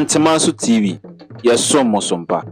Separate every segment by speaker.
Speaker 1: Asantemanso TV, yɛsom mo so mpa.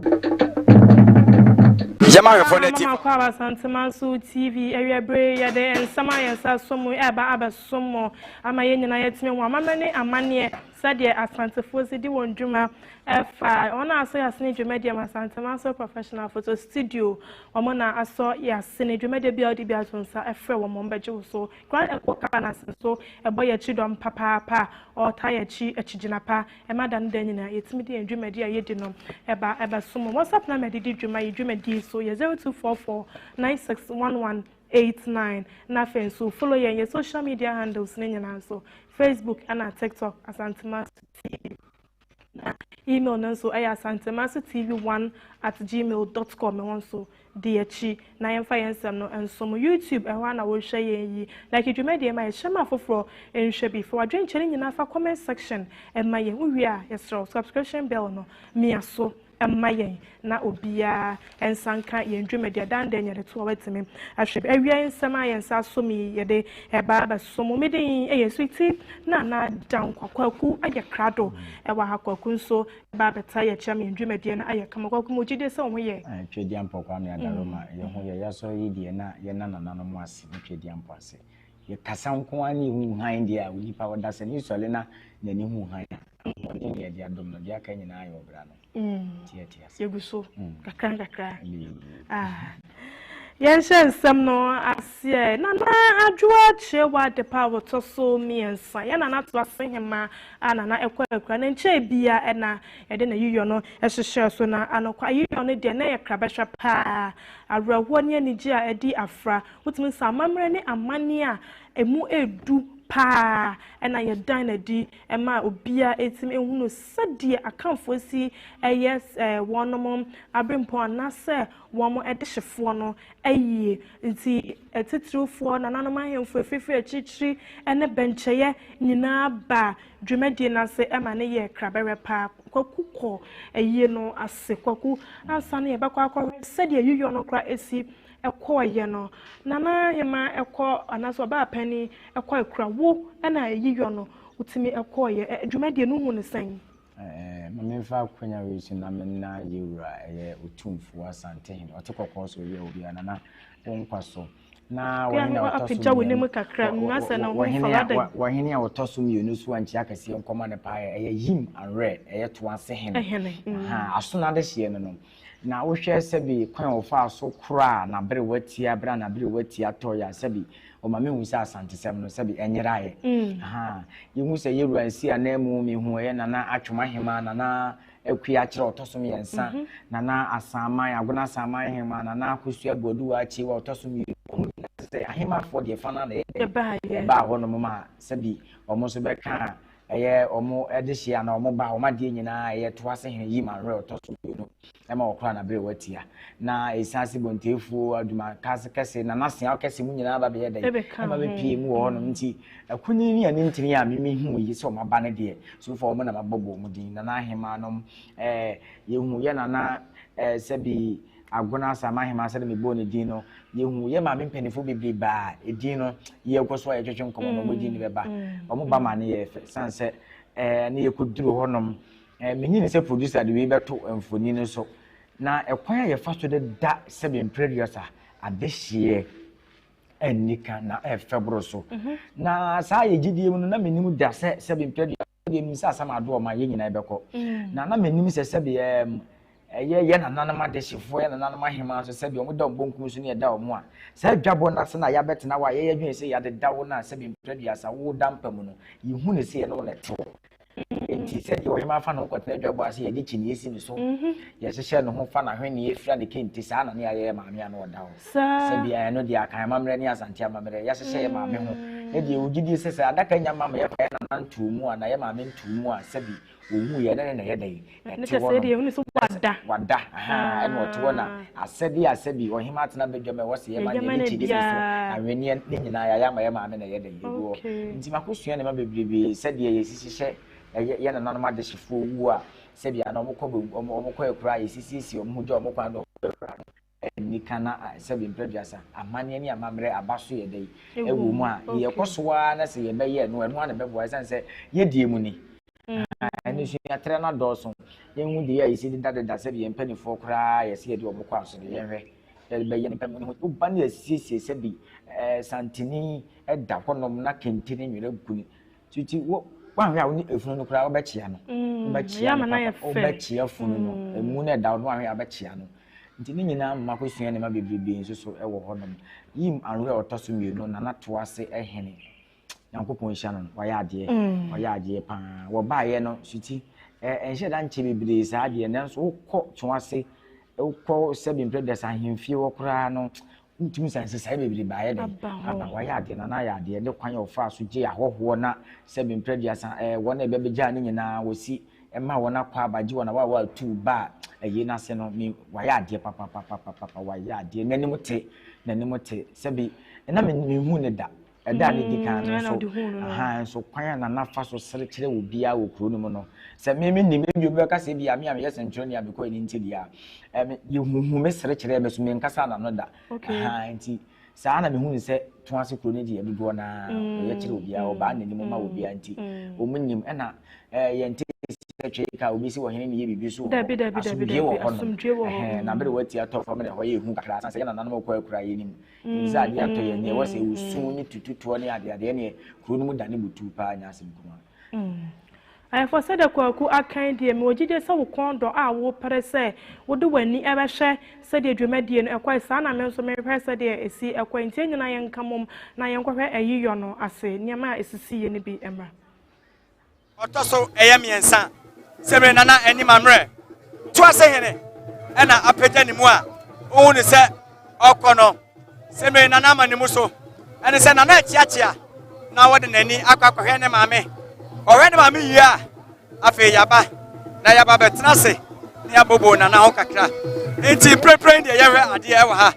Speaker 2: Yɛma ahwɛfoɔ no ati.
Speaker 3: Mama kɔ Asantemanso TV awiabere yɛde nsɛm a yɛn nsa so mu ɛba abɛsom mo ama yɛn nyinaa yɛatumi ho amammerɛ ne amanneɛ sɛdeɛ Asantefoɔ si di wɔn dwuma ɛfa wɔn a asɔ yɛn asene dwumadie mu Asantemanso Professional Photo Studio wɔn na asɔ yɛn asene dwumadie bi a wode bi ato nsa ɛfrɛ wɔn wɔn bɛgye wo so Grand Echo Cabanas nso ɛbɔ yɛn akyi dɔm papaapa ɔtaa yɛn akyi akyigyina pa ɛma da no da nyinaa yɛtumi de yɛn dwumadi a yɛdi no ɛba ɛbɛso mo. WhatsApp number de di dwuma yi dwumadi yi so yɛ 0244 9611 89 na afei nso follow yɛn yɛ social media handles no nyinaa nso Facebook ɛna TikTok Asantema TV na email no nso ɛyɛ asantemasotv1 at gmail dot com ɛhɔ nso di akyi na yɛmfa yɛn nsɛm no nso mo YouTube ɛhɔ a na wohwɛ yɛn yi like dwumadie ma yɛhyɛ ma afoforɔ nhwɛ bi fa wadwenkyɛ no nyinaa fa comment section ɛma yɛn wowie a yɛsrɛ subscription bell no mia so ɛma yɛn na obiara nsa nka yɛn dwumadi a dan dɛn yɛde to a watumi ahwɛ bi. Awia nsɛm a yɛn nsa asom yi yɛde ɛba abɛso mo. Mede ɛyɛ Sweetie na na Dankwa Kwaku ayɛ krado ɛwɔ ha. Kwaku nso ɛba abɛta yɛ kyerɛ yɛn dwumadie no ayɛ kama. Kwaku mo gyidie sɛ wo ho yɛ.
Speaker 4: Twediampɔ Kwame Adaroma yɛn ho yɛ yɛasɔre yi deɛ na yɛna nananom ase ne Twediampɔ ase. Yɛkasa nko ara ne yɛhu hann deɛ a onipa ɔda sɛ ne sɔre na n'ani hu hann a ahoɔden ne yɛde adom no deɛ aka nyinaa yɛ ɔbra no. Nti yɛte ase.
Speaker 3: Yɛgu so kakra nkakra. Yɛnhyɛ nsɛm no aseɛ. Nana Adwoa Kyerɛwa Adepa a wɔtɔ so mmiɛnsa. Yɛn nana to ase hema a nana ɛkɔ akura ne nkyɛn bia ɛna yɛde na yiyɔ no ɛhyehyɛ so na anokwa yiyɔ no deɛ na yɛ krabɛhwɛ paa. Awerɛhoɔ ne anigye a ɛdi afra. Wotumi nsa amammerɛ ne amanneɛ a emu edu paa ɛna yɛdan n'adi ɛma obiara etimi ehunu sɛdeɛ akamfoɔ si ɛyɛ wɔnom abempɔn anaasɛ wɔn ɛdehyefoɔ no ayie. Nti atitirifoɔ nananom ahemfo efifiri akyirikyiri ɛne bɛnkyɛeɛ nyinaa ba dwumadie n'ase ɛma ne yɛ krabɛrɛ paa. Kwaku kɔ ayie no ase. Kwaku ansa no yɛbɛkɔ akɔhwɛ sɛdeɛ yiyɔ no kora esi ɛkɔɔyɛ no. Nana ahema ɛkɔ anaasɛ ɔbaa panin ɛkɔ akura wo ɛna ayiyɔ no wotumi ɛkɔɔyɛ dwumadie no hu ne sɛn?
Speaker 4: Ma memfa akwanya wei so na menna yɛwura ɛyɛ Otumfoɔ Asantehene ɔte kɔkɔɔ so obi a obiara nana wo nkwa so na wɔhene a ɔtɔ so mmienu wɔhene a ɔtɔ so mmienu so ankyia kɛseɛ nkɔma ne paa ɛyɛ Yim Anwerɛ ɛyɛ Toase hene asono adehyeɛ no no na wohwɛ sɛbi kwan a wɔfaa so koraa na bere watia bere a na bere watia tɔ yɛ sɛbi ɔma mehu sɛ asantesɛm no sɛbi ɛnyeraeɛ. Yɛhu sɛ yɛwura nsi anan mu mehu ɛyɛ Nana Atwom Ahema Nana Akua kyerɛ ɔtɔ so mmiɛnsa Nana Asaman Agona Asaman Hema Nana Akosua Boaduwa Akyewa ɔtɔ so mmienu. Wɔn nyinaa sɛ ahemafoɔ deɛ fa no na ɛyɛ ɛbaa hɔnom ma sɛbi wɔn nso bɛka ɛyɛ wɔn ɛde hyia na wɔn ba wɔn adeɛ nyinaa ɛyɛ Toase hene yi ma werɛ ɔtɔ so mmienu ɛma wɔkora na bere watia na esan ase bonteefuo adwuma kase kɛse na n'asea kɛse mu nyinaa ba bɛyɛ dɛ ɛma bɛpie mu wɔ hɔnom. Nti akunini ne ani ntini a mimi hu yi sɛ wɔn aba no deɛ so far wɔn na mabɔ bɔ wɔn din nana ahema nom yɛhu yɛ nana sɛbi Agona Asama ahema sɛde mebɔɔ ne din no yɛhu yɛ maame mpanimfoɔ bebree baa edin no yɛkɔ so a yɛtwetwe nkɔmmɔ no wɔn din no bɛba wɔn ba ma ne yɛ fɛ san sɛ ne yɛkɔduru hɔnom. Menyini sɛ producer de wei bɛto mfoni no so na ɛkwan a yɛfa so de da sɛbi mprɛduasa adehyeɛ annika na ɛfɛ boro so na saa yɛ gyidie mu no na menim da sɛ sɛbi mprɛduasa. deɛ menim sɛ asam ado ɔma yɛn nyinaa yɛbɛkɔ. Na na menim sɛ sɛbi ɛɛm ɛyɛ yɛn nananom adehyefoɔ, yɛn nananom ahemaa nso sɛbi wɔn da wɔn bonkum so ne yɛda wɔn a, saa dwabɔ no ase no a yɛabɛtena hɔ a yɛyɛ adwene sɛ yɛadeda wo no a sɛbi mprɛ aduasa woda mpa mu no, yɛhu no sɛ yɛne wo na ɛte hɔ. Enti sɛdeɛ ɔhemaa fa ne ho kɔtena adwabɔ ase, yɛde kyiniiɛ si ne so, yɛhyehyɛ ne ho fa n'ahweneɛ fira ne kente, saa na ne yɛayɛ yɛn maame a na ɔda hɔ. Sɛ bia ɛno deɛ Akan amammerɛ ne Asante amammerɛ, yɛahyehyɛ yɛn maame ho. Ne deɛ yɛwɔ gyidie sɛ sɛ adaka nya ma ma yɛfa yɛn nana ntoo mu anaa yɛn maame ntoo mu a, sɛbi ɔwuiɛ, ɛne no na ɛyɛ dɛn?
Speaker 3: Ne
Speaker 4: Ɛte
Speaker 3: kyɛ
Speaker 4: hɔ
Speaker 3: sɛ
Speaker 4: nom.
Speaker 3: deɛ ɛhunu sɛ wada.
Speaker 4: Wada, ahaa, ɛna ɔte hɔ na asɛdeɛ a sɛbi ɔhemaa tena badwam a ɛwɔ sɛ yɛma no,
Speaker 3: Yɛyɛ ma
Speaker 4: yɛde
Speaker 3: no
Speaker 4: kyiniiɛ si ne so,
Speaker 3: biara.
Speaker 4: ahweneɛ ne nyinaa yɛayɛ ama yɛn maame na ɛyɛ dɛn? Ɛgu hɔ. Nti makɔsua nneɛma bebrebe sɛdeɛ yɛsi hyehyɛ ɛyɛ yɛn nananom adehyefoɔ wuo a sɛbi anaa wɔkɔ bɛ wɔn wɔkɔ akuraa a yɛsi siesie wɔn ho gya wɔn kwan de wɔn kɔ akuraa no ɛnni ka na sɛbi mprɛ aduasa amanneɛ ne amammerɛ aba so yɛ dɛn ɛwɔ mu a yɛkɔ so ara na sɛ yɛbɛyɛ ɛno ɛno ara na ɛbɛboa ɛsiane sɛ yɛdie mu ni ɛno nso yɛatrɛ no adɔɔso yɛnhu deɛ a yɛsi deda deda sɛbi yɛn mpanimfoɔ koraa yɛsi yɛde wɔn kɔ asɔre yɛnhwɛ yɛbɛyɛ nipa mu ne ho woba ne yɛsiesie sɛbi ɛɛ santini ɛda hɔnom na kente ne nwera gu ne Titi wo woanhwɛ a wo ne efunu no koraa wobɛkyea no. Wobɛkyea no papa. Wobɛkyea funu no. Emu no ɛda hɔ no woanhwɛ a wobɛkyea no. Nti ne nyinaa mma kɔsua nneɛma bebrebe nso so wɔ hɔnom. Yim Anwerɛ a ɔtɔ so mmienu, Nana Toase Hene. Nyankopɔn nhyira no, wayɛ adeɛ. Wayɛ adeɛ paa. Wɔbaeɛ no, Suti, ɛnhyɛ da nkyɛ bebree saa deɛ, nanso wokɔ Toase, wokɔ sɛbi mprɛduasa ahemfie hɔ koraa no, Wotumi sɛ nsesaeɛ bebree baeɛ dɛn aba. Wayɛ adeɛ, Nana ayɛ adeɛ ne kwan a ɔfaa so gyee ahɔhoɔ na sɛbi mprɛ aduasa ɛɛ wɔn a ɛbɛbɛgyaa ne nyinaa wɔsi ma wɔn akɔ aba gye wɔn a wawa atuu ba a ɛyi no ase no me wayɛ adeɛ papapapapapa wayɛ adeɛ n'anim te n'anim te sɛbi ɛna me mehu ne da Ɛda a ne di kan no nso, ahaa, nso kwan a Nana fa so sere kyerɛ obiara wɔ kuro no mu no, sɛ me mennim, ebi obi bɛka sɛ ebi a me a meyɛ sɛnkyerɛwni a mekɔɛ no nti deɛ a, ɛm, yɛhuhu me sere kyerɛɛ me so, menkasa n'ano da. Ahaa, nti saa na mehu no sɛ to ase kuro no deɛ dodoɔ no ara ɔyɛ kyerɛ obiara, ɔbaa n'anim ma obiara nti wɔn nim. Ɛna ɛɛ yɛnte sɛ twɛ ka obi si ɔhene ne yɛ biribi so wɔ hɔ, asomdwie wɔ hɔ nom. Ɛhɛn, na bere wɔati atɔ fam na ɛhɔ yɛ ehu kakra, sɛ yɛn nananom kɔ akura yɛnim. Nim sɛ adeɛ atɔ yɛn deɛ ɛwɔ sɛ osu ne tututoɔ ne adeadeɛ neɛ kuro no mu dane butuu paa nyɛ asɛm kumaa.
Speaker 3: Ayɛfo sɛdeɛ Kwaku aka yi deɛ mewɔ gyidie sɛ wo kɔn dɔ a wopere sɛ wode w'ani bɛhwɛ sɛdeɛ dwumadie no ɛkɔe saa na me nso mehwɛ sɛdeɛ ɛsi ɛkɔe nti yɛn nyinaa yɛnka mmom na yɛnkɔhwɛ ayiyɔ no ase nneɛma a ɛsisiiɛ no bi mmra.
Speaker 2: Ɔtɔ so ɛyɛ mmiɛnsa, Sebere Nana Anim Ammerɛ Toasehene ɛna apagya ne mu a wohu no sɛ ɔkɔ no. Sebere Nana ama ne mu so ɛne sɛ Nana akyiakyia na wɔde n'ani akɔ akɔhwɛ ne maame. Ɔhwɛ ne maame yie a, afei yaba na yaba bɛtena ase na yɛabobo Nana ho kakra. Nti mprempren deɛ yɛhwɛ adeɛ ɛwɔ ha.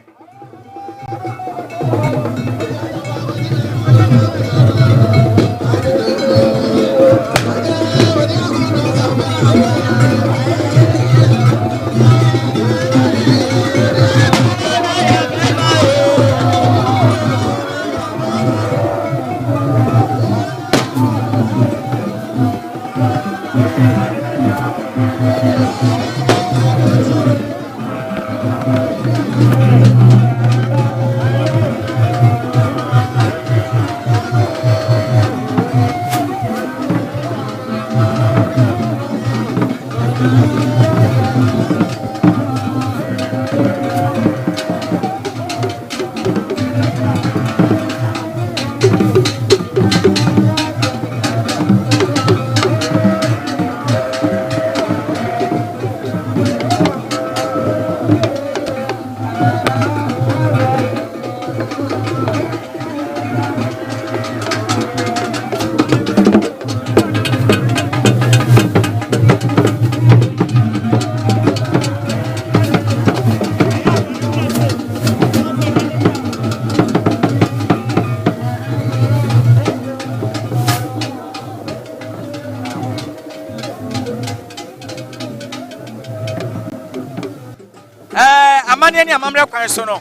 Speaker 2: Amanneɛ ne amammerɛ kwan so no,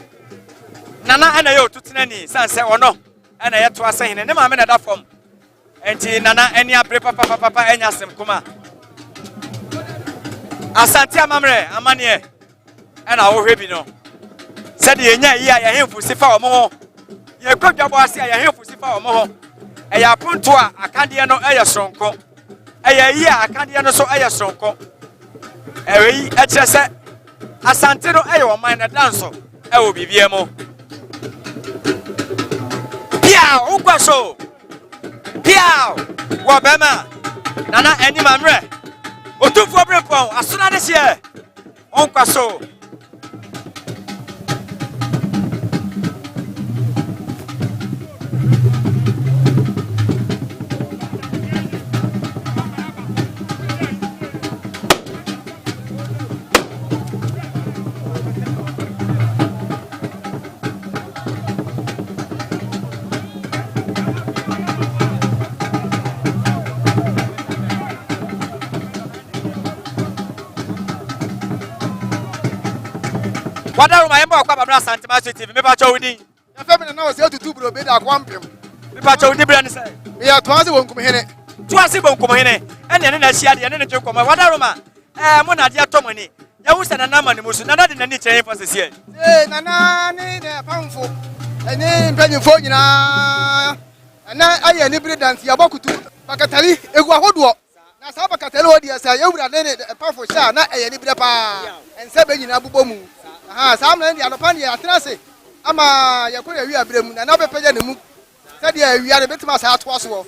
Speaker 2: Nana ɛna ɛyɛ otutenani sane sɛ ɔno ɛna ɛyɛ toa sɛ hene ne maame na ɛda fam nti Nana ani abere papapapa ɛnya asɛm kuma. Asante amammerɛ amanneɛ ɛna wohwɛ bi no sɛdeɛ yɛnya yi a yɛhemfo si fa wɔn ho yɛkɔ dwabɔ ase a yɛhemfo si fa wɔn ho ɛyɛ aponto a akadeɛ no ɛyɛ soronko. Ɛyɛ ayi a akadeɛ no so yɛ soronko. Ɛwei kyerɛ sɛ Asante no yɛ ɔman na ɛda nso wɔ biribiara mu. Piaw! Wokɔ so! Piaw! Wɔ bɛrima Nana anim ammerɛ. Otumfoɔ Berempɔn, asono adehyeɛ. Wo nkwa so. Wadaroma yɛn bɔ akɔ abamra Asantema so TV mepa kyɛw din.
Speaker 5: Yɛfɛ mi nana ɔsɛ tutu buro bi da akɔ mpem.
Speaker 2: Mepa kyɛw di brɛ ne sɛ.
Speaker 5: Meyɛ Toase bonkum hene.
Speaker 2: Toase bonkum hene ɛne ɛne na ahyia deɛ ɛne ne twe nkɔmɔ. Wadaroma ɛɛ mo na adeɛ atɔ mo ani. Yɛhu sɛ nana ama ne mu so. Nana de n'ani kyerɛ hefa sɛsiɛ?
Speaker 5: See nana ne ne apamfo ɛne mpanyinfoɔ nyinaa ɛnɛ ayɛ anibere da nti yɛabɔ kutu bakatari egu ahodoɔ. Na saa bakatari hɔ deɛ sɛ yɛn wura ne ne mpamfo hyɛ a na ɛyɛ aniberɛ paa, ɛnsɛ bɛ nyinaa bobɔ mu. Ahaa, saa mmerɛ no deɛ anɔpa no deɛ yɛatena ase ama yɛkɔ yɛn awia berɛ mu, na na bɛpagya ne mu sɛdeɛ awia no bɛtumi asan atoa soɔ.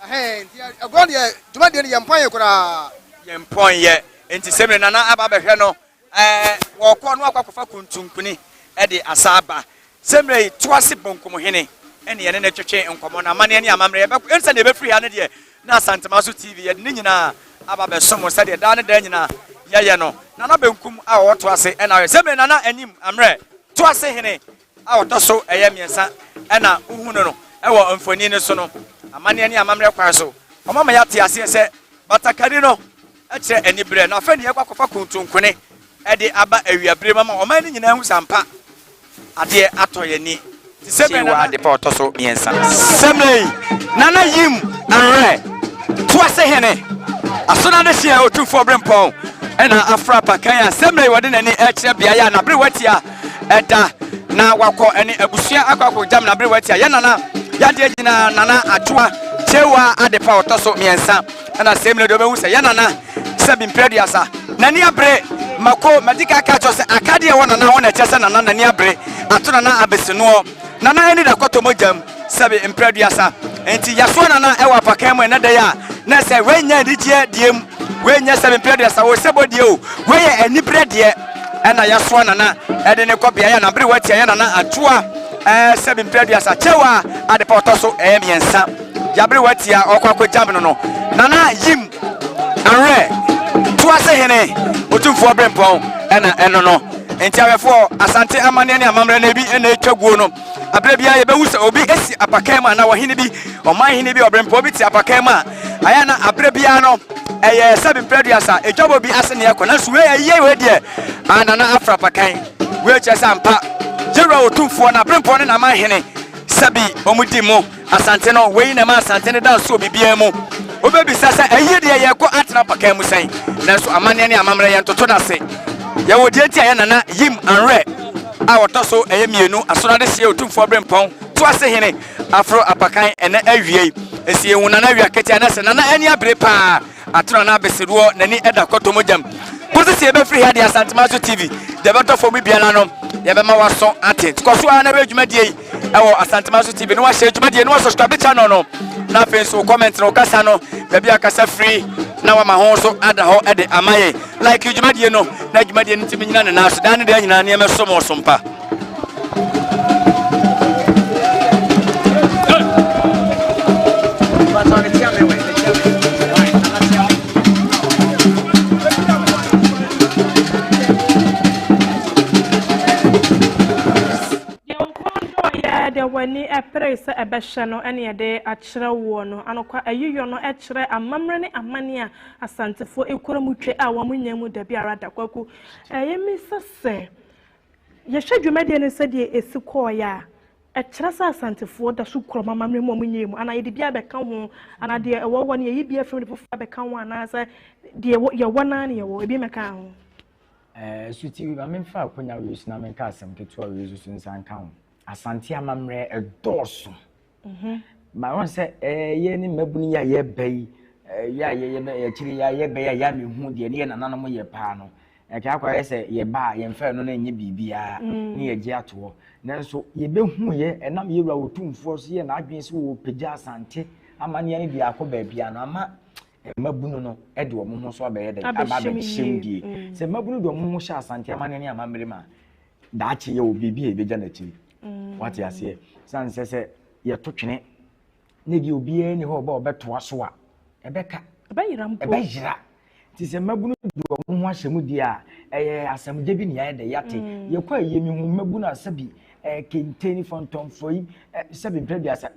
Speaker 5: Ɛhɛn, nti agorɔ deɛ dwumadie no yɛmpɔn koraa.
Speaker 2: Yɛmpɔn yɛ, nti sɛ mmerɛ Nana aba abɛhwɛ no Ɛɛ, wɔkɔ na wɔakɔ akɔfa kuntunkuni de asa aba. Sɛ mmerɛ yi, Toase Bonkumhene ne yɛne no twetwe nkɔmmɔ, n'amanneɛ ne amammerɛ. Yɛbɛkɔ, ɛne sɛdeɛ yɛbɛfiri ha no deɛ, na Asantemaso TV, yɛde ne nyinaa aba abɛsom mo sɛdeɛ daa ne daa nyinaa yɛyɛ no. Nana Benkum a ɔwɔ Toase na ɔyɛ. Sɛ mmerɛ Nana anim ammerɛ, Toase hene a ɔtɔ so ɛyɛ mmiɛnsa na wohu no no wɔ mfonin no so no, amanneɛ ne amammerɛ kwan so, wɔama yɛate aseɛ sɛ batakari no kyerɛ aniberɛ, na afei na yɛkɔ akɔfa kontonkone de aba awiaberɛ mu ama ɔman no nyinaa ahu sɛ ampa adeɛ atɔ yɛn ani. Te sɛ berɛ Nana. Adepa ɔtɔ so mmiɛnsa. Sɛ mmerɛ yi Nana Yim Anwerɛ Toase Hene Asona Adehyeɛ Otumfoɔ Berempɔn na afra apakan a sɛ mmerɛ yi wɔde n'ani rekyerɛ beaeɛ a n'aberewatia da na wakɔ ne abusua akɔ akɔgyam n'aberewatia yɛ Nana yadeɛ nyinaa Nana Adwoa Kyewaa Adepa ɔtɔ so mmiɛnsa. Ɛna sɛ mmerɛ deɛ wobɛhu sɛ yɛ nana sɛ bi mprɛ aduasa n'ani abere mako madi ka ka kyerɛ sɛ akadeɛ ɛwɔ nana ho na ɛkyerɛ sɛ nana n'ani abere ato nana abesenoɔ nana ani da kɔtɔ mogya mu sɛ bi mprɛ aduasa nti yɛsoa nana ɛwɔ apakan mu ɛnɛ dɛ a na sɛ wei nyɛ anigyeɛ deɛ mu wei nyɛ sɛ bi mprɛ aduasa wɔ sɛ bɔ deɛ o wei yɛ aniberɛ deɛ ɛna yɛsoa nana ɛde ne kɔ beaeɛ a nabere watia yɛ nana atoa ɛɛ sɛ bi mprɛ aduasa kyɛw a adepa ɔtɔ so ɛyɛ mmiɛnsa. Gyaberewa tia ɔkɔ akɔgyam no no, Nana Yim Anwerɛ, Toase Hene, Otumfoɔ Berempɔn ɛna ɛno no. Nti awɛfoɔ, Asante amanneɛ ne amammerɛ no ebi na ɛtwa guo no. Aberɛ biara yɛbɛhu sɛ obi si apakan mu anaa ɔhene bi, ɔman hene bi, ɔberempɔn bi te apakan mu a, ayɛ na aberɛ biara no ɛyɛ sɛbe mprɛ aduasa, edwabɔ bi ase ne ɛkɔ. Nanso wei ayie wei deɛ, ah, Nana afra apakan. Wei kyerɛ sɛ ampa, Yɛwura Otumfoɔ no, aberempɔn ne n'aman hene, sɛbe wɔn di mu. Asante no, wei na ɛma Asante no da nso wɔ biribiara mu. Wobɛbisa sɛ, ɛyi deɛ yɛkɔ atena apakan mu sɛn? Nanso amanneɛ ne amammerɛ yɛntoto no ase. Yɛwɔ deɛ nti a yɛn nana Yim Anwerɛ a ɔtɔ so ɛyɛ mmienu, Asono Adehyeɛ Otumfoɔ Berempɔn, Toase Hene, aforo apakan ɛnɛ awiei. Ɛsi yɛhu Nana Awia Ketewa na sɛ Nana ani abere paa. Atoro anaa abeseruɔ n'ani da kɔtɔ mogya mu. Kɔsi sɛ yɛbɛfiri ha deɛ Asantemanso TV deɛ ɛbɛtɔ fam biara no yɛbɛma waso ate. Nti kɔ so ara na hwɛ dwumadie yi ɛwɔ Asantemanso TV na wahyɛ dwumadie na wasubscribe channel no na afei nso wo comment no wo kasa no baabi a kasa firi na wama ho so ada hɔ de ama yɛn. Like dwumadie no na dwumadie no ntumi nyina ne nan so daa ne daa nyinaa nneɛma som wɔ so mpa.
Speaker 3: Deɛ wo kɔn dɔeɛ, deɛ w'ani peree sɛ ɛbɛhyɛ no ne yɛde akyerɛ woɔ no. Anokwa, ayiyɔ no kyerɛ amammerɛ ne amanneɛ a Asantefoɔ kura mu twe a wɔnnya mu dabiara da. Kwaku, ɛyɛ me sɛ sɛ Yɛhwɛ dwumadie no sɛdeɛ ɛsi kɔeɛ a, ɛkyerɛ sɛ Asantefoɔ da so kura wɔn amammerɛ mu a wɔnyɛɛ mu anaa yɛde bi abɛka ho anaa deɛ ɛwɔ hɔ no yɛyi bi afiri mu de foforɔ abɛka ho anaasɛ deɛ yɛwɔ no ara na yɛwɔ ebi mmɛkaa ho.
Speaker 4: Ɛɛ Suti, ma memfa akonnwa wei so na menka asɛm ketewa wei nso so nsa nka ho. Asante amammerɛ ɛdɔɔso. Mhm. Ma wɔn sɛ ɛɛ yɛn ne mmabunu yi a yɛreba yi, Yɛ a yɛyɛ bɛ akyire yi a yɛbɛyɛ a yɛ a mehu deɛ ne yɛ nananom yɛ paa no, ɛka akɔyɛ sɛ yɛba a yɛmfa ɛno no nyɛ biribiara mm. ne yɛgye atoɔ. Nanso yɛbɛhu yɛ ɛnam yɛwura Otumfoɔ so yɛ n'adwene sɛ wɔpagya Asante amanneɛ no de akɔ baabi a no ama mmabunu no de wɔn ho so abɛyɛ dɛ aba abɛhyɛm die. Mm. Sɛ mmabunu de wɔn ho hyɛ Asante amanneɛ ne amammerɛ mu a, daakye yɛwɔ biribi a yɛbɛgya n'akyiri. Mm. Wate aseɛ? Sane sɛ sɛ yɛto twene na ebi obiara ni hɔ ɔba ɔbɛtoa so a, ɛbɛka.
Speaker 3: Ɛbɛyera mpo.
Speaker 4: Ɛbɛyera. Nti sɛ mmabunu de wɔn ho ahyɛ mu deɛ a, ɛyɛ asɛmdɛ bi na yɛayɛ dɛ yɛate. Mm. Yɛkɔ ayie mehu mmabunu a sɛbi ɛɛ kente ne fɔntɔmfɔ yi sɛbi mpɛ duasa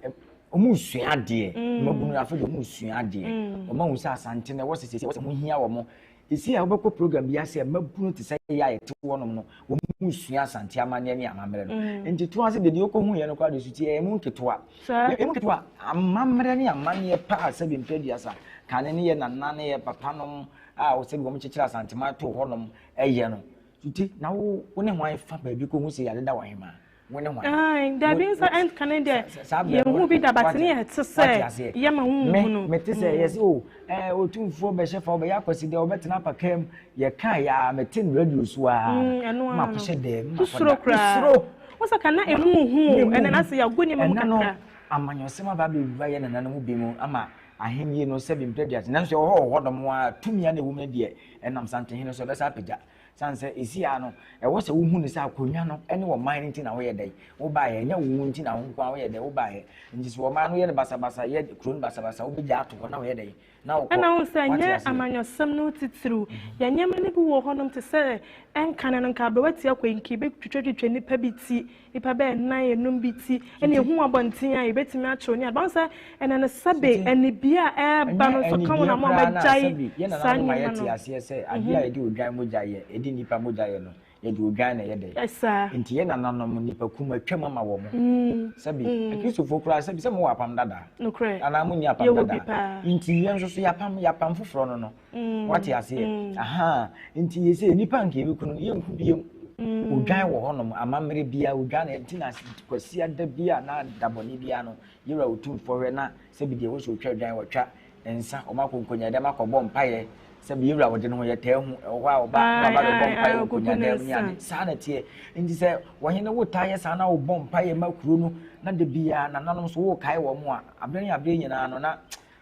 Speaker 4: wɔn resua adeɛ. Mm. Mmabunu afei deɛ wɔn resua adeɛ. Mm. Wɔn ahu sɛ Asante na ɛwɔ sɛ sɛ ɛwɔ sɛ ho hia wɔn. Seesei a wobɛkɔ program bi ase a, mmabunu te sɛ yɛ a yɛte hɔnom no, wɔn resua Asante amanneɛ ne amammerɛ no. Mm. Nti to ase deɛ deɛ wokɔhu yɛ no koraa de so ti ɛyɛ mu nketewa. Ɛyɛ mu nketewa. Amammerɛ ne amanneɛ paa sɛbi mfeɛ aduasa kane ne yɛ nana ne yɛ papa nom a sɛbi wɔn kyekyere Asanteman too hɔnom ɛyɛ no. Tuti na wo wo ne hwan fa baabi kɔhu sɛ yɛadeda wɔ ahemaa? Wo ne hwan?
Speaker 3: Ae, dabi nsa ɛnka ne deɛ yɛnhu bi da but ne yɛte sɛ yɛma wo nhunu.
Speaker 4: Me mete sɛ yɛsɛ o ɛɛ otumfoɔ bɛhyɛ fa ɔbɛyɛ akwasi deɛ ɔbɛtena apaka mu yɛka yɛ a mete no radio so a
Speaker 3: mm,
Speaker 4: ma kɔhyɛ dɛm ma
Speaker 3: kɔda koraa
Speaker 4: suro
Speaker 3: wo sɛ ka na emu hu ɛnɛ na sɛ yɛago nneɛma mu kakra
Speaker 4: amanyɔsɛm aba abɛwura yɛ nananom bi mu ama ahenni no sɛbi mpɛ duase nanso ɛwɔ hɔ wɔ hɔ dɔm a tumi a na ɛwɔ mu no deɛ ɛnam santehene so ɛbɛsa apagya Sane sɛ ɛsi ara no, ɛwɔ sɛ wohu no sɛ akonnwa no ne ɔman no nti na woyɛ dɛn? Wobaeɛ. Ɛnyɛ wo ho nti na wo nko ara woyɛ dɛn? Wobaeɛ. Nti sɛ ɔman no yɛ no basabasa, yɛ kuro no basabasa, wobɛgya ato hɔ na woyɛ dɛn? Na wokɔ.
Speaker 3: Ɛna wohu sɛ
Speaker 4: Wate
Speaker 3: ɛnyɛ
Speaker 4: aseɛ?
Speaker 3: amanyɔsɛm no titiriw. Yɛn nneɛma no bi wɔ hɔnom te sɛ ɛnkane no, nka aberewa ti akɔ yi, nka yɛbɛtwitwatwitwa nnipa bi ti. Nnipa bɛyɛ nnan, enum bi ti na ehu wɔ abɔnten a yɛbɛtumi akyerɛw ne ade. Wahu sɛ ɛnɛ no sɛbe anibue a ɛreba no nso ka ho na ama wɔagyae saa
Speaker 4: nneɛma no.
Speaker 3: Yɛte
Speaker 4: aseɛ sɛ adeɛ a yɛde odwan mogya yɛ, yɛde nnipa mogya yɛ no, yɛde odwan na ɛyɛ dɛ.
Speaker 3: Saa.
Speaker 4: Nti yɛn nananom nnipa kum atwam ama wɔn. Sɛbe Akristofoɔ koraa sɛbe sɛ mowɔ apam dada.
Speaker 3: Nokorɛ.
Speaker 4: Anaa monni apam
Speaker 3: Yɛwɔ
Speaker 4: dada.
Speaker 3: bi paa.
Speaker 4: Nti yɛn nso so yɛapam, yɛapam foforɔ no no. Wate aseɛ? Ahaa. Nti yɛ sɛ nnipa nka yɛbɛku no, yɛnku biom. Odwan wɔ hɔnom, amammerɛ biara, odwan na nti na Kwasiada biara anaa da bɔne biara no, Yɛwura Otumfoɔ hwɛ na sɛbi deɛ ɛwɔ sɛ ɔtwa odwan, wɔtwa nsa, wɔn akɔ nkonyadam akɔbɔ mpaeɛ, sɛbi Yɛwura wɔde ne ho yɛtaa hu, ɛwɔ hɔ a ɔba na waba bɛbɔ mpaeɛ wɔ nkonyadam ne ade, saa na ɛteɛ. Nti sɛ ɔhene wotaa yɛ saa na wobɔ mpaeɛ ma kuro no, na da biara nananom nso wokae wɔn a, aberɛ ne aberɛ nyinaa no na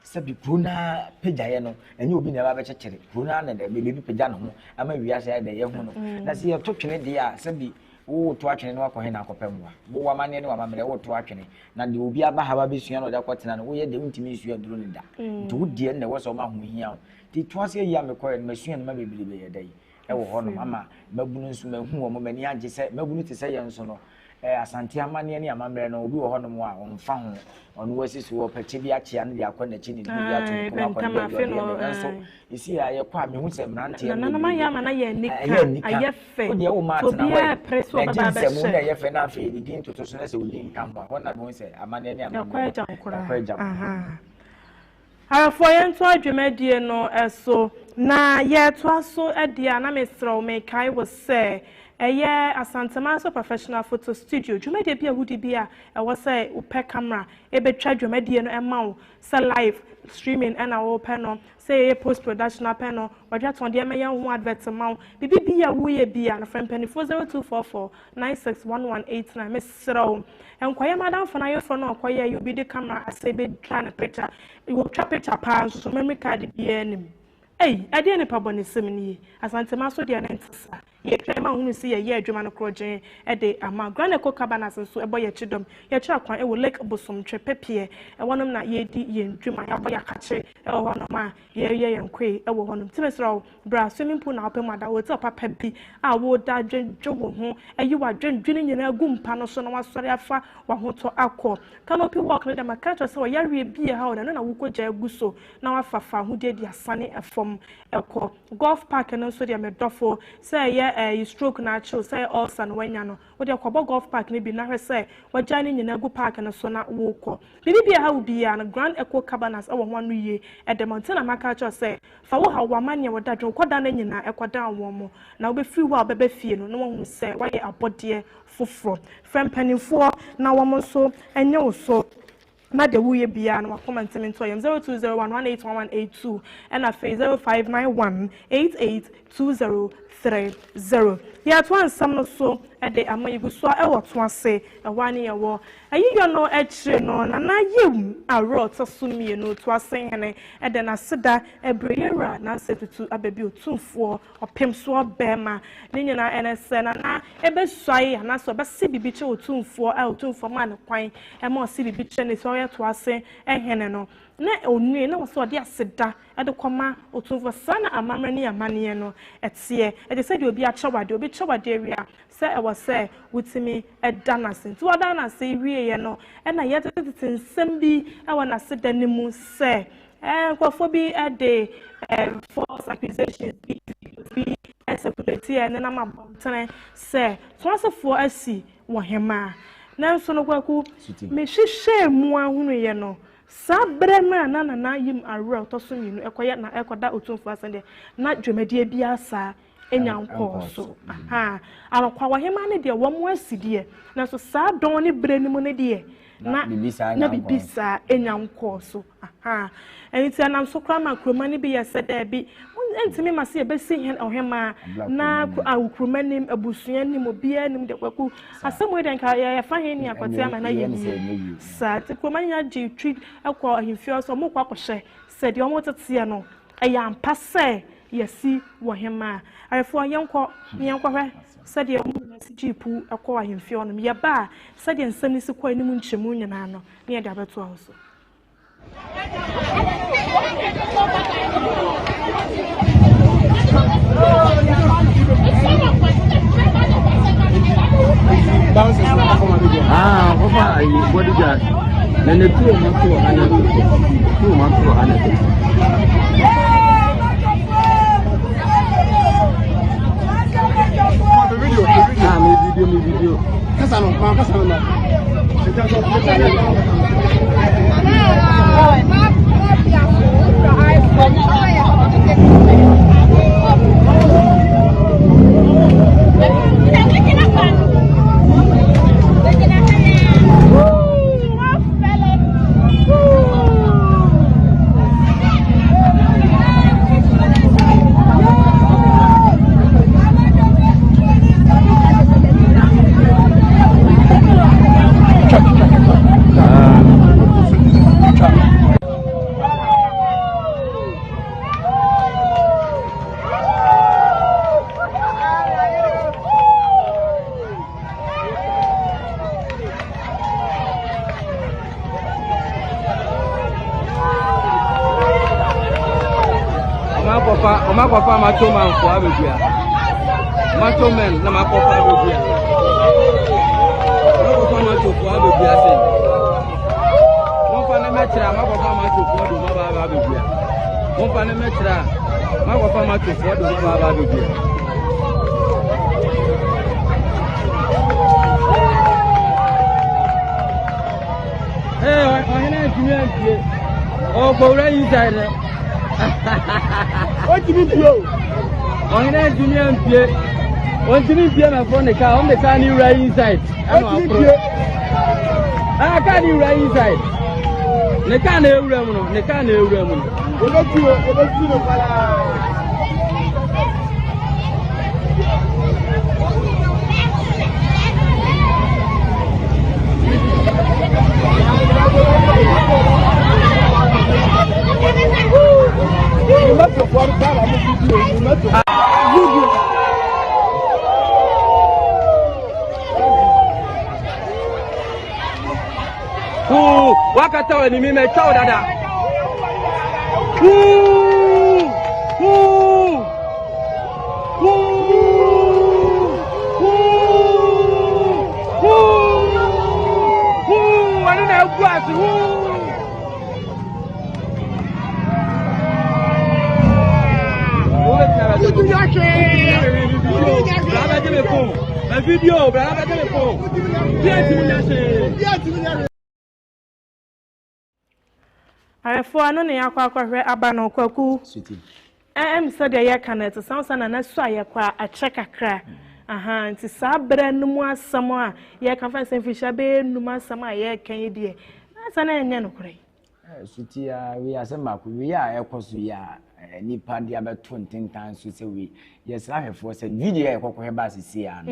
Speaker 4: Sɛbi kuro no ara pagyaeɛ no, ɛnyɛ obi na ɛba bɛkyekyere. Kuro no ara na baabi pagya ne ho ama wiase ayɛ dɛ yɛhu no. Mm. Na sɛ yɛto twene deɛ a, sɛbi woto atwene na wakɔ he na akɔpɛ mmoa. Wo w'amanneɛ ne w'amammerɛ woto atwene. Na deɛ obi aba ha bɛsua na ɔde akɔtena no, woyɛ deɛ wontumi nsua duro no da. Mm. Nti wo deɛ na ɛwɔ sɛ ɔma ho hia wo. Nti to ase ayi a mekɔɛ no, masua nneɛma bebree bɛyɛ dɛ yi ɛwɔ hɔnom ama mmabunu nso mahu wɔn, m'ani agye sɛ mmabunu te sɛ yɛn nso no, Eh, Asante amanneɛ ne amammerɛ no, obi wɔ hɔnom a ɔmfa ho, ɔno wasi so, ɔpɛ kyɛ bi akyea no de akɔ n'akyi ne bi ato ne kɔn akɔ ne baabi ɔde yɛ no. Nanso, ɛsi a yɛkɔ a mehu sɛ mmeranteɛ no
Speaker 3: bebree ɛyɛ anika. Ɛyɛ fɛ.
Speaker 4: Wo deɛ wo ma atena hɔ ɛ, na ɛgye nsɛm na ɛyɛ fɛ na afei ne din toto so na sɛ odi nka ho a, hɔ na mehu sɛ amanneɛ ne amammerɛ no, ɛkɔ agya koraa.
Speaker 3: Arefoɔ yɛntoa dwumadie no so na yɛtoa so deɛ a na mesrɛ wo mekae wo sɛ ɛyɛ Asantemanso Professional Photo Studio dwumadie bi a wodi bi a ɛwɔ sɛ wopɛ camera ɛbɛtwa dwumadie no ɛma wo sɛ live streaming ɛna wopɛ no sɛ yɛyɛ post production apɛ no wɔde atɔn deɛ ɛmɛyɛ ho advert ma wo biribi bi a woyɛ bi a no frɛ mpanimfoɔ 0244 961189 mesrɛ wo nkɔyɛ m'adamfo no ayeforɔ no a ɔkɔyɛɛ yɛ obi de camera asɛ bɛtwa no picture wɔtwa picture paa nso so memory card biara nim ei ɛdeɛ nipa bɔnesɛm nie Asantema so deɛ ne nte saa yɛtwa ma hunu sɛ yɛyɛ adwuma no korɔgyen de ama Grand Eco Cabanas nso ɛbɔ yɛkyi dɔm yɛkyerɛ kwan ɛwɔ Lake Bosomtwe Pɛpiɛ ɛwɔnom na yɛdi yɛn dwuma yɛabɔ yɛakakye ɛwɔ hɔnom a Yɛreyɛ yɛn koe wɔ hɔnom. Nti mesrɛ wo, bra swimming pool na wopɛ mu ada. Hotel papa bi a woda dwendwe wo ho, ayi w'adwendwene nyinaa agu mpa no so na woasɔre afa w'ahotɔ akɔ. Canopy walk no deɛ maka akyerɛ wo sɛ ɔyareɛ bi ɛha wo no, ɛno na wokɔgya agu so na woafa fawohodie de asane fam kɔ. Golf park no nso deɛ me dɔfo, sɛ ɛyɛ ɛyi stroke na akye wo, sɛ ɛyɛ ulcer na woanya no, wo deɛ kɔbɔ golf park no bi na hwɛ sɛ woagyae ne nyinaa agu park no so na wokɔ. Biribi biara haw wo biara no, Grand Echo Cabanas wɔ ho anoyie de ma wo. Nti na maka akyerɛ wo sɛ, fa wo haw, w'amanneɛ, wo dadwen, wo kɔda no nyinaa kɔdan wɔn, na wobɛfiri hɔ a wobɛba fie no na woahunu sɛ woayɛ abɔdeɛ foforɔ. Frɛ mpanimfoɔ na wɔn nso nyɛ wo so. Na deɛ woreyɛ biara no w'akoma ntumi ntɔ yam. 0201 181182 ɛna afei 0591 882030. Yɛretoa nsɛm no so de ama yɛgu so ara wɔ to ase, ɛhɔ ara ne yɛwɔ. Ayiyɔ no akyire no, Nana Yim Awerɛ ɔtɔ so mmienu, Toase Hene, de n'aseda brɛ Yɛwura Nansa Tutu Ababi Otumfoɔ Ɔpem soɔ barima. Ne nyinaa ɛne sɛ Nana bɛsuae anaasɛ ɔbɛse biribi kyerɛ Otumfoɔ a Otumfoɔ maa no kwan ma ɔse biribi kyerɛ no sɛ ɔyɛ Toase hene no. Na ɔnue na ɔsɛ ɔde aseda de kɔma Otumfoɔ. Saa na amammerɛ ne amanneɛ no teɛ. Ɛte sɛ deɛ obi akyɛ wo adeɛ. Obi kyɛ wo adeɛ wie a, sɛ ɛwɔ sɛ wotumi da no ase. Nti wɔdaa no ase wieeɛ no, ɛna yɛtetetete nsɛm bi wɔ n'aseda no mu sɛ, Ɛɛ, nkurɔfoɔ bi de ɛɛ false accusations bi bi circulate a ɛnenam abɔntene sɛ Toasefoɔ asi wɔ hemaa. Nanso no Kwaku, mehwehwɛɛ mu ara hunuiɛ no, saa berɛ no a na Nana Yim Awerɛ ɔtɔ so mmienu ɛkɔyɛ na ɛkɔda Otumfoɔ ase deɛ, na dwumadie biara saa nya nkɔɔ so. Ahaa. Anokwa ɔhemaa no deɛ wɔn asi deɛ, nanso saa dɔn ne berɛ no mu no deɛ, na na biribi saa nya nkɔɔ so. Ahaa. Ɛno nti ɛnam so koraa ma kuroma no bi yɛ sɛ daabi, ɛntumi ma sɛ yɛbɛsi hɛn ɔhemaa na awo kuroma nim, abusua nim, obiara nim deɛ Kwaku. Asɛm wei deɛ nka yɛfa he ne akɔte ama na yɛyie. Saa nti kuroma no nyinaa gyee twi kɔɔ ahemfie hɔ sɛ wɔrekɔ akɔhwɛ sɛ deɛ wɔteteɛ no Ɛyɛ ampa sɛ yɛasi wɔ hemaa. Ayeforɔ, yɛnkɔ na yɛnkɔhwɛ sɛdeɛ wɔn nyinaa si gyee puw kɔɔ ahemfie hɔnom. Yɛba a, sɛdeɛ nsɛm no si kɔɔ anim nkyɛmu nyinaa no, na yɛde abɛtoa wo so.
Speaker 6: Ah, ɔfa ayi bodyguard. Na ne tuo ma to ha na tuo ma to ha na. Ah, mi video, mi video.
Speaker 5: Kasa no, kasa no na.
Speaker 6: Ɔmakɔfa ɔmakɔfa macho man fo abɛdua macho men na makɔfa abɛdua ɔmakɔfa macho fo abɛdua sɛ Momfa ne mɛkyerɛ a makɔfa matofoɔ de wɔn aba abɛdua. Momfa ne mɛkyerɛ a makɔfa matofoɔ de wɔn aba abɛdua. Ee, ɔhene ntumi ampie. Ɔkɔwura inside no. Ɔntumi mpie o. Ɔhene ntumi ampie. Ɔntumi mpie mɛforo ne kaa. Ɔmo de kaa ne wura inside. Ɛna waforo. Ah, kaa ne wura inside. Ne kaa na ewura mu no. Ne kaa na ewura mu no.
Speaker 5: Yɛbɛtu no, yɛbɛtu no kwalaa.
Speaker 6: Wakata wɔ anim mɛtwa wo dada. Woo! Woo! Ɛno na agu ase. Video, bra bɛ gye me phone. Bí ẹ ti mi nya hwee.
Speaker 3: Ahwɛfoɔ ɛno ne yɛakɔ akɔhwɛ aba no kwaku ɛm sɛdeɛ yɛka no ɛte san sɛ nana su a yɛkɔ a akyɛ kakra aha nti saa berɛ no mu asɛm a yɛka fa sɛ mfirihyia bɛyɛ num asɛm a yɛka yi deɛ Saa na ɛnyɛ nokorɛ.
Speaker 4: Suti a wei asɛm baako wei a ɛkɔ so yi a nipa de abɛto ntentan so sɛ wei yɛsrɛ ahwɛfoɔ sɛ video a yɛkɔkɔhwɛ baa sisi a no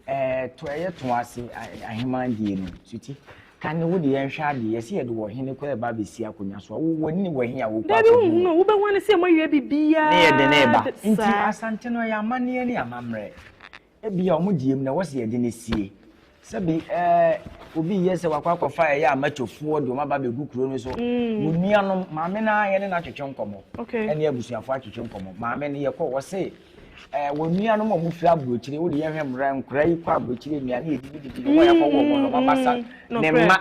Speaker 4: ɛɛ to ɛyɛ to ase aheman die no suti ka ne wo de yɛnhwɛ adeɛ yɛsɛ yɛde wɔ hene kɔ ɛba abɛsi akonnwa so a wo w'ani ne wɔ he a wokɔ
Speaker 3: Dabi wohunu wobɛhu ne sɛ moawie biribiara
Speaker 4: ne yɛde ne ba nti Asante no ɛyɛ amanneɛ ne amammerɛ. Ebia wɔn deɛ mu na ɛwɔ sɛ yɛde no sie. Sɛbi ɛɛ obi yɛ sɛ wakɔ akɔfa ɛyɛ amatwofoɔ de wɔn aba abɛgu kuro no so. Mm. Mo nuanom maame no ara yɛne no atwetwe nkɔmmɔ.
Speaker 3: Okay.
Speaker 4: Ɛne abusuafoɔ atwetwe nkɔmmɔ. Maame no yɛkɔ wɔ se ɛɛ wɔn nuanom a wɔfiri aburokyire wode yɛhwɛ mmara nkora yi kɔ aburokyire nnuane yɛ didi didi wɔn yɛkɔ wɔ wɔn no wɔn abasa
Speaker 3: mm,
Speaker 4: ne mma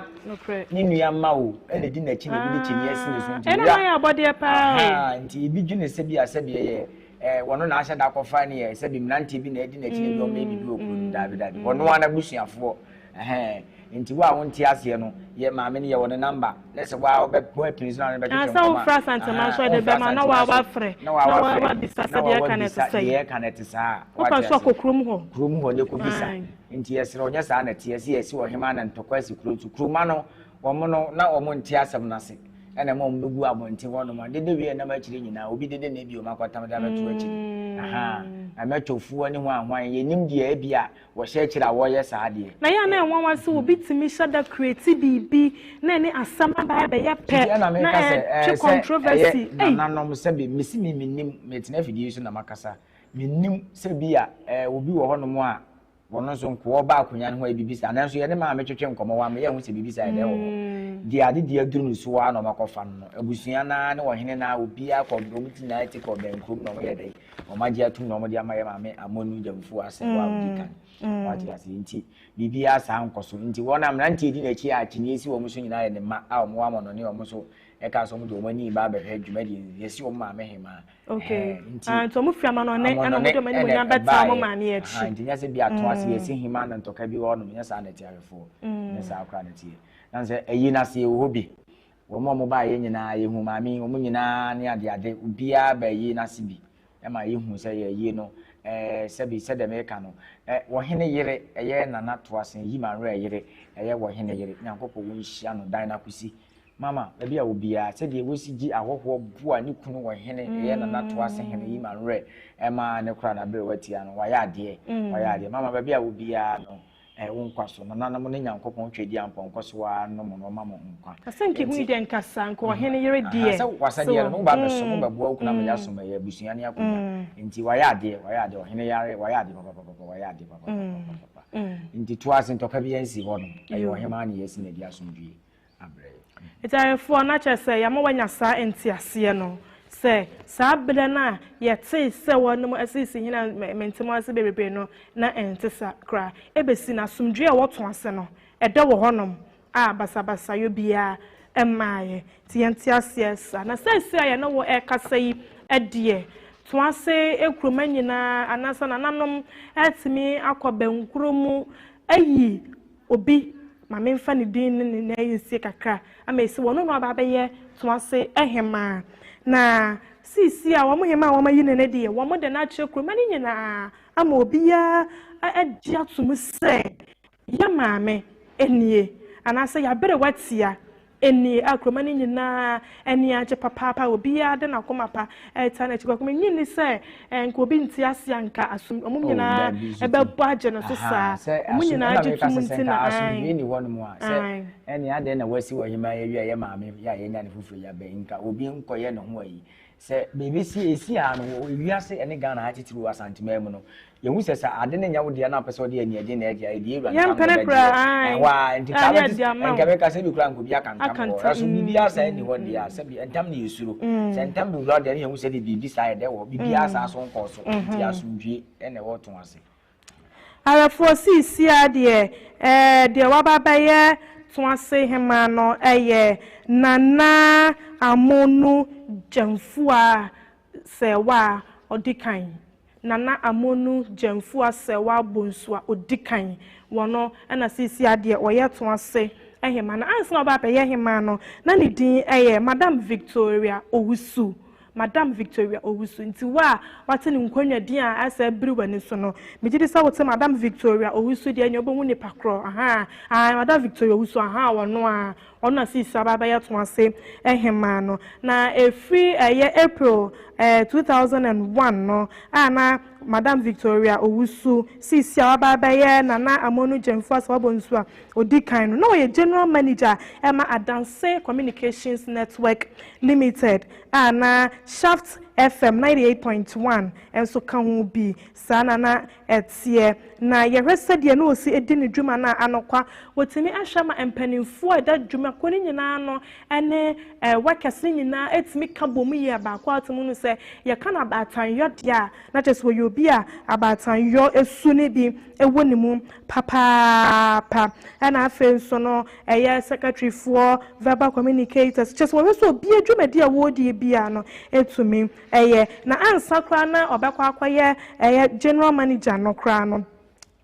Speaker 4: ne nua mma o ɛna di n'akyi na ebi de kyiniiɛ si ne so nti
Speaker 3: ɛna wɔn yɛ abɔdeɛ paa
Speaker 4: o. Nti ebi dwene sɛ bi asɛ bi ɛyɛ Eh, wɔno na ahyɛ da akɔfa ne yɛ sɛbi mmeranteɛ bi na adi n'akyi na ebi ɔmo yɛ biribi wɔ kuro no daabi daabi mm. wɔno ara n'abusuafoɔ ɛhɛn nti wo a wonte aseɛ no yɛ maame no yɛ wɔ ne namba na sɛ waa ɔbɛ apini so na ɔne bɛtwetwe
Speaker 3: nkɔmɔ a wofra Asantema nso ɛde bɛma na waa wafrɛ
Speaker 4: na waa wafrɛ
Speaker 3: na waa wabisa sɛ
Speaker 4: deɛ ɛka no te saa
Speaker 3: wopɛ nso akɔ kurom hɔ
Speaker 4: kurom hɔ ne kɔ bisa nti yɛsrɛ ɔnyɛ saa na ɛteɛ sɛ yɛsi ɔhema na ntɔkwa asi kuro nso kuroma no wɔn no na wɔn nte asɛm no ase ɛna ɛma wɔn bɛgu abɔnten hɔ nom a dede wie ɛnam akyire nyinaa obi dede na ebi wɔn akɔtam de abɛto akyire mm. aha ɛmɛtɔfoɔ ne ho ahoan yɛnim deɛ ebi a wɔhyɛ akyire a wɔyɛ saa deɛ.
Speaker 3: Na yɛ a na ɛnwanwa sɛ obi tumi hyɛ da create biribi na ɛne asɛm aba abɛyɛ pɛ na ɛtwe controversy.
Speaker 4: Ɛyɛ nananom sɛbi mesi mi menim metena afidie so na makasa menim sɛ bi a ɛɛ obi wɔ hɔnom a Wɔn nso nkoa ɔba akonya no ho ayɛ biribi saa. Nanso yɛne maame twetwe nkɔmmɔ, wamma yɛanhu sɛ biribi saa yɛ dɛn wɔ hɔ. Mm. Deɛ ade deɛ aduru no so ara na wɔakɔfa no no. Abusua no ara ne ɔhene no ara, obiara kɔ, wɔn ti nyinaa ti kɔ bɛn kurom na wɔyɛ dɛn. Wɔagye atum na wɔde ama yɛ maame Amonu Gyamfuo ase wɔ a ɔdi kan. Mm. Wɔate ase nti biribiara saa nkɔ so. Nti wɔn a mmeranteɛ di n'akyi a akyinnye si wɔn so nyinaa yɛ ne mma a wɔwɔ amɔnɔne wɔn nso ɛka sɛ wɔde wɔn ani ba abɛhwɛ dwumadie yɛsi wɔn maame hemaa.
Speaker 3: Okay. Nti ah, nti wɔn firi amanɔne ɛna wɔn de wɔn animuonyam bɛtaa wɔn maame akyi.
Speaker 4: Nti nyɛ sɛ bi ato ase yɛsi mm. hima na ntɔka bi wɔ hɔnom nyɛ saa na ɛte awefoɔ mm. nyɛ saa koraa na ɛteɛ. Na sɛ ɛyi na se yɛwɔ hɔ bi wɔn a wɔn baa yɛ nyinaa yɛhu maame wɔn nyinaa ne adeade obiara ba yi n'ase bi ɛma yɛhu sɛ yɛyi no ɛɛ sɛbi sɛdeɛ meka no ɛ wɔhene yere ɛyɛ nana to ase yi ma nwerɛ yere ɛyɛ wɔhene yere nyankopɔn wɔn nhyia no dan n'akosi Mama, baabi a wɔ biara, sɛdeɛ wɔsi gye ahɔhoɔ boa ne kunu wɔ hene, ɛyɛ Nana Toase hene yi ma nwerɛ ɛma ne kora n'aberewa tia no, wayɛ adeɛ, wayɛ adeɛ. Mama, baabi a wɔ biara no, eh, wo nkwa so, nananom ne Nyankopɔn Tweaduampɔn nkɔ so ara nnom no, ɔma mo nkwa.
Speaker 3: Na sɛ nka ehu deɛ nka saa, nka ɔhene yere deɛ.
Speaker 4: Sɛ wasɛdeɛ no, mo ba bɛsom, mo bɛboa wo kunu ama yɛasom, ɛyɛ abusua ne akonnwa. Nti wayɛ adeɛ, wayɛ adeɛ, ɔhene yare, wayɛ adeɛ papapapa, wayɛ adeɛ papapapa. Nti Toase ntɔkwa biara nsi hɔ nom, ɛyɛ ɔhemaa na yɛasi no adi asomdwie. abrɛ yɛ.
Speaker 3: Agyaefoɔ, na kyerɛ sɛ yɛama wɔanya saa nteaseɛ no, sɛ saa berɛ no a yɛtee sɛ wɔnom asisi hene a mente mo ase bebrebe no, na ɛnte saa koraa. Ɛbɛsi no, asomdwoeɛ a wɔto ase no, ɛdɛ wɔ hɔnom a basabasayɔ biara mmaeɛ. Nti yɛnte aseɛ saa. Na seesei a yɛne wo rekasa yi deɛ, Toase kuroma nyinaa anaasɛ nananom atumi akɔ bɛnkuro mu ayi Obi, ma memfa ne din ne ne nan nsie kakra ama esi wɔn na ɔba abɛyɛ Toase hemaa. Na seesei a wɔn hemaa a wɔayi no no deɛ, wɔde no akyerɛ kuroma no nyinaa ama obiara agye atom sɛ yɛ maame nie anaasɛ yɛaberewa tia Ɛnni a kuroma no nyinaa ani agye papaapa a obiara de n'akoma pa retaa n'akyi. Kwaku, mennye nni sɛ nka obi nte ase a nka asom wɔn
Speaker 4: Oh,
Speaker 3: nyinaa
Speaker 4: dabi, so ti.
Speaker 3: bɛbɔ agye no so
Speaker 4: Aha,
Speaker 3: saa.
Speaker 4: sɛ
Speaker 3: Wɔn
Speaker 4: asom
Speaker 3: nyinaa
Speaker 4: ɛna
Speaker 3: gye
Speaker 4: meka
Speaker 3: tom
Speaker 4: sɛ sɛ
Speaker 3: nti
Speaker 4: nka
Speaker 3: na
Speaker 4: asomdwoe
Speaker 3: ae.
Speaker 4: ni hɔnom a sɛ
Speaker 3: Ae.
Speaker 4: ɛne adɛn na wasi ɔhemaa yi awie a yɛ maame yɛ a yɛanya ne foforɔ yi abɛn nka obi nkɔyɛ ne ho ayi sɛ biribi si esi ha no wɔ ewiase ɛne Ghana ha titiriw Asanteman mu no Yɛhu sɛ sɛ ade no nyɛ wo dea na wopɛ sɛ wode aniɛden na ɛgye a, ɛdeɛ wura ntam na
Speaker 3: Yɛmpene
Speaker 4: ɛbɛgyeɛ.
Speaker 3: koraa, ae.
Speaker 4: Ɛhɔ ara, nti
Speaker 3: Ah,
Speaker 4: kaa
Speaker 3: ne
Speaker 4: bɛte
Speaker 3: ɛde ama
Speaker 4: nka
Speaker 3: wo.
Speaker 4: bɛka sɛ bi koraa nka obi aka ntam
Speaker 3: Aka
Speaker 4: wɔ hɔ.
Speaker 3: ntam,
Speaker 4: Nanso biribiara saa nni
Speaker 3: mm,
Speaker 4: hɔ deɛ a,
Speaker 3: mm,
Speaker 4: sɛbi ntam na yɛsuro.
Speaker 3: mm,
Speaker 4: Sɛ ntam bɛwura wo deɛ na yɛhu sɛ deɛ biribi saa yɛ dɛ wɔ hɔ. Biribiara saa
Speaker 3: mm,
Speaker 4: so nkɔɔ so. Nti
Speaker 3: mhm.
Speaker 4: asomdwie na ɛwɔ to ase.
Speaker 3: Awɛfoɔ seesei ara deɛ, ɛɛ, deɛ waba abɛyɛ Toase hemaa no yɛ Nana Amonu Gyamfua Serwaa a ɔdi kan. Nana Amonu Gyamfua Serwaa Bonsu a ɔdi kan wɔ no na seesei ara deɛ ɔyɛ Toase hemaa no. Ansa na ɔba abɛyɛ hemaa no, na ne din yɛ Madam Victoria Owusu. Madam Victoria Owusu. Nti wo a woate ne nkonnwa din a asɛ abiri w'ani so no, megye di sɛ wote Madam Victoria Owusu deɛ, ɛnneɛ wobɛhu nipa korɔ. Ahaa, ae, Madam Victoria Owusu, ahaa, ɔno ara. Ɔno na seesei aba abɛyɛ Toase Hemaa no. Na ɛfiri ɛyɛ April 2001 no a na Madam Victoria Owusu seesei a waba abɛyɛ Nana Amonu Gyamfua Sawabonsu a ɔdi kan no, na ɔyɛ General Manager ma Adanse Communications Network Limited a na Shaft FM 98.1 nso ka ho bi. Saa na na ɛteɛ. Na yɛhwɛ sɛdeɛ na ɔsi di ne dwuma no a, anokwa, wɔtumi hwɛ ma mpanimfoɔ a ɛda dwumakuo no nyinaa ano ne workers no nyinaa tumi ka bɔ mu yɛ baako a wotumi hunu sɛ yɛka no abaatanyɔ deɛ a, na kyerɛ sɛ ɔyɛ obi a abaatanyɔ su no bi wɔ ne mu papaapa. Ɛna afei nso no, ɛyɛ secretaryfoɔ, verbal communicators, kyerɛ sɛ wɔhwɛ sɛ obi adwumadi a wɔredie biara no tumi yɛ. Na ansa koraa na ɔbɛkɔ akɔyɛ ɛyɛ general manager no koraa no,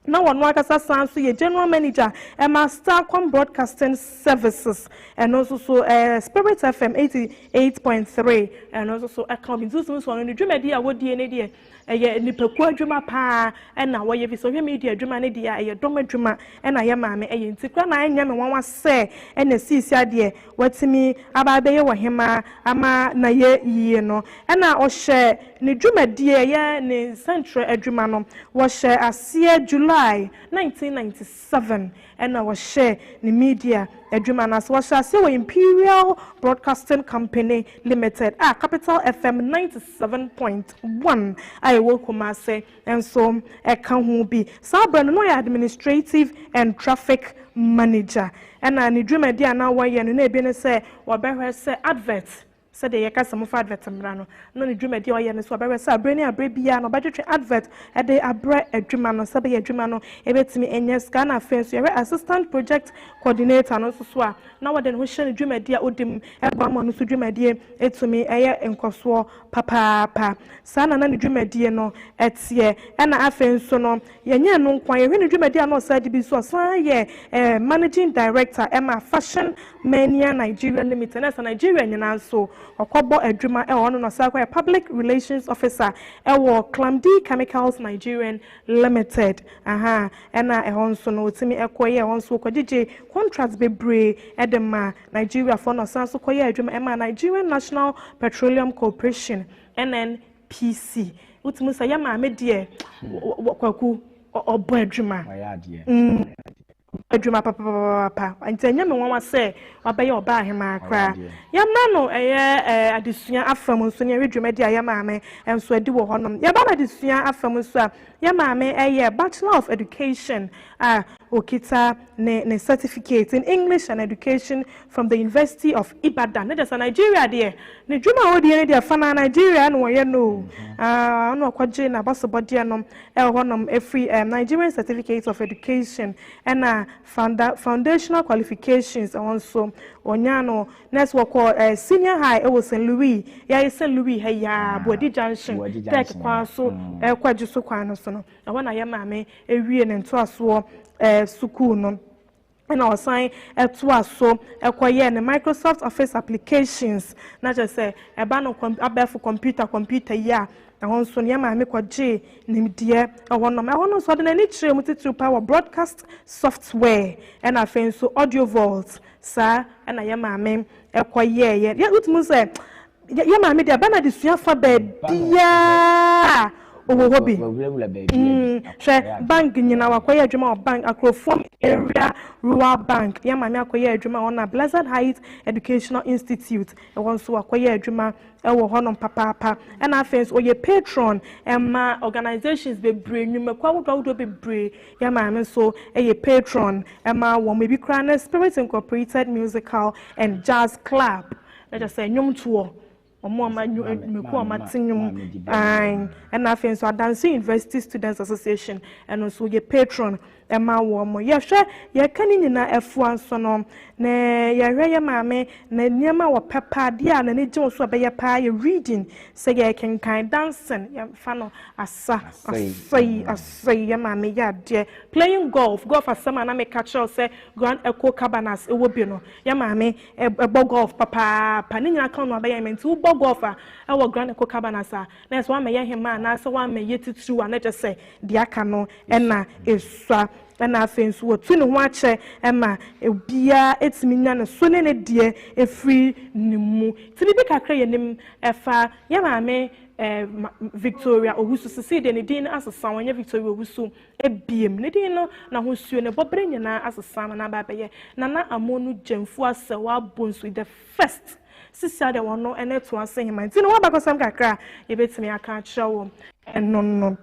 Speaker 3: na ɔno ankasa san nso yɛ general manager ɛma Starcom Broadcasting Services, ɛno nso so ɛɛ Spirit FM 88.3, ɛno nso so ɛka obi. Nti wotumi sɛ ɔno ne dwumadi a wɔdie ne deɛ ɛyɛ nipakuo adwuma paa ɛna wɔyɛ, fi sɛ ɔhwɛ media adwuma ne deɛ a ɛyɛ dɔm adwuma ɛna yɛ maame ɛyɛ. Nti koraa na ɛnyɛ me nwanwa sɛ ɛna siisi adeɛ watumi aba abɛyɛ wɔ hemaa ama na yɛ yie no. Ɛna ɔhyɛ ne dwumadie, ɛyɛ ne nsɛntwerɛ adwuma no, wɔhyɛ aseɛ July 1997 ɛna wɔhyɛ ne media adwuma no ase. Wɔhyɛ aseɛ wɔ Imperial Broadcasting Company Limited a Capital FM 97.1 a ɛwɔ Kumase nso ɛka ho bi. Saa berɛ no na ɔyɛ administrative and traffic manager. Ɛna ne dwumadi a na wɔyɛ no na ebi ne sɛ wɔbɛhwɛ sɛ advert, sɛdeɛ yɛka sɛ mofa advert mmra no, na ne dwumadi a ɔyɛ no so ɔbɛhwɛ sɛ aberɛ ne aberɛ biara no ɔbɛtwetwe advert ɛde abrɛ adwuma no sɛ bɛyɛ adwuma no ɛbɛtumi anya sika. Na afei nso yɛhwɛ assistant project coordinator no nso so a, na wɔde ne ho hyɛ ne dwumadi a ɔdi mu ɛboa ma ɔno nso dwumadie ɛtumi ɛyɛ nkɔsoɔ papaapa. Saa na na ne dwumadie no ɛteɛ. Ɛna afei nso no yɛnyɛ no nko a, yɛhwɛ ne dwumadi a na ɔsan de bi nso, ɔsan yɛ managing director ɛma Fashion Mania Nigeria Limited, na ɛsɛ Nigeria nyinaa nso ɔkɔbɔ adwuma ɛwɔ hɔ no. Na ɔsan kɔyɛ public relations officer ɛwɔ Clamdi Chemicals Nigerian Limited aha. Ɛna ɛhɔ nso no otumi ɛkɔyɛ ɛhɔ nso kɔgyegye contract bebree ɛde ma Nigeriafoɔ. Na ɔsan nso kɔyɛ adwuma ɛma Nigerian National Petroleum Corporation, NNPC. Wotumi sɛ yɛ maame deɛ, Kwaku, ɔbɔ adwuma adwuma papapapa, nti ɛnyɛ me nwanwa sɛ wabɛyɛ ɔbaa ahemaa koraa. Yɛma no ɛyɛ adesua afam nso ne ɛhwɛ dwumadi a yɛ maame nso adi wɔ hɔnom. Yɛba no adesua afam nso a, yɛ maame ɛyɛ Bachelor of Education a okita ne certificate in English and Education from the University of Ibadan. Ne deɛ sɛ Nigeria deɛ, ne dwuma a ɔdi ne deɛ fa na Nigeria na wɔyɛ no, ɔno ɔkɔgye n'abasobɔdeɛ no ɛwɔ hɔnom efiri Nigerian Certificate of Education. Ɛna foundational qualifications, ɛwɔ nso ɔnya no nurse. Wɔkɔ senior high ɛwɔ St Louis, yɛayɛ St Louis ha yaa, Buadi Junction, Tech kwan so ɛkɔ agye so kwan no so no, ɛhɔ na yɛ maame ewie ne ntoasoɔ sukuu no. Ɛna ɔsan ɛtoa so ɛkɔyɛ ne Microsoft Office applications, na kyerɛ sɛ ɛba no abɛɛfo computer yi a, ɛhɔ nso no yɛ maame kɔgye nimdeɛ ɛhɔ nom. Ɛhɔ no nso ɔde n'ani kyerɛ mu titiri pa wɔ broadcast software, ɛna afei nso audio vault. Saa ɛna yɛ maame ɛkɔyɛɛyɛ. Yɛ wotumi sɛ yɛ maame deɛ, ɛba na de sua fa baabiaa ɔwɔ hɔ bi. Hwɛ, bank nyinaa wakɔyɛ adwuma wɔ bank, Akurofom Area Rural Bank, yɛ maame akɔyɛ adwuma wɔ na Blessed Height Educational Institute, ɛwɔ nso wakɔyɛ adwuma ɛwɔ hɔnom papaapa. Ɛna afei nso ɔyɛ patron ɛma organizations bebree, nnwumakuo ahodoɔ ahodoɔ bebree, yɛ maame nso ɛyɛ patron ɛma wɔn. Ebi koraa ne Spirit Incorporated Musical and Jazz Club, ɛkyɛ sɛ nnwomtoɔ wɔn a ma nnwumakuo a wɔate nnwom ae. Ɛna afei nso Adansi University Students Association, ɛno nso yɛ patron ɛma wɔn. Yɛhwɛ yɛka ne nyinaa ɛfoa nso no, na yɛhwɛ yɛ maame na nneɛma a wɔpɛ paa adeɛ a n'ani gye wo so a ɛbɛyɛ paa yɛ reading, sɛ yɛkenkan, dancing, yɛmfa no asa, asɛyi asɛyi, yɛ maame yɛ adeɛ, playing golf. Golf asɛm a na meka kyerɛw sɛ Grand Echo Cabanas ɛwɔ bi no, yɛ maame ɛbɔ golf papaapa. Ne nyinaa ka no abɛyɛ mɛ. Nti wobɔ golf a ɛwɔ Grand Echo Cabanas a, na ɛsɛ wamɛyɛ hema anaasɛ wamɛyɛ titiriw a, na kyerɛ sɛ deɛ aka no ɛna esua. Ɛna afei nso watu ne ho akyɛ ma obiara tumi nya ne so ne ne deɛ firi ne mu. Nti biribi kakra yɛnim ɛfa yɛn maame Victoria Owusu, sesei deɛ ne din no asesa, ɔnyɛ Victoria Owusu biem. Ne din no n'ahosuo, ne bɔberɛ nyinaa asesa ama no aba abɛyɛ Nana Amonu Gyamfua Serwaa Bonsu the first. Sisia deɛ ɔno ne Toase Hemmaa. Nti no ho abakɔsɛm kakra a yɛbɛtumi aka akyerɛ wo ɛno no.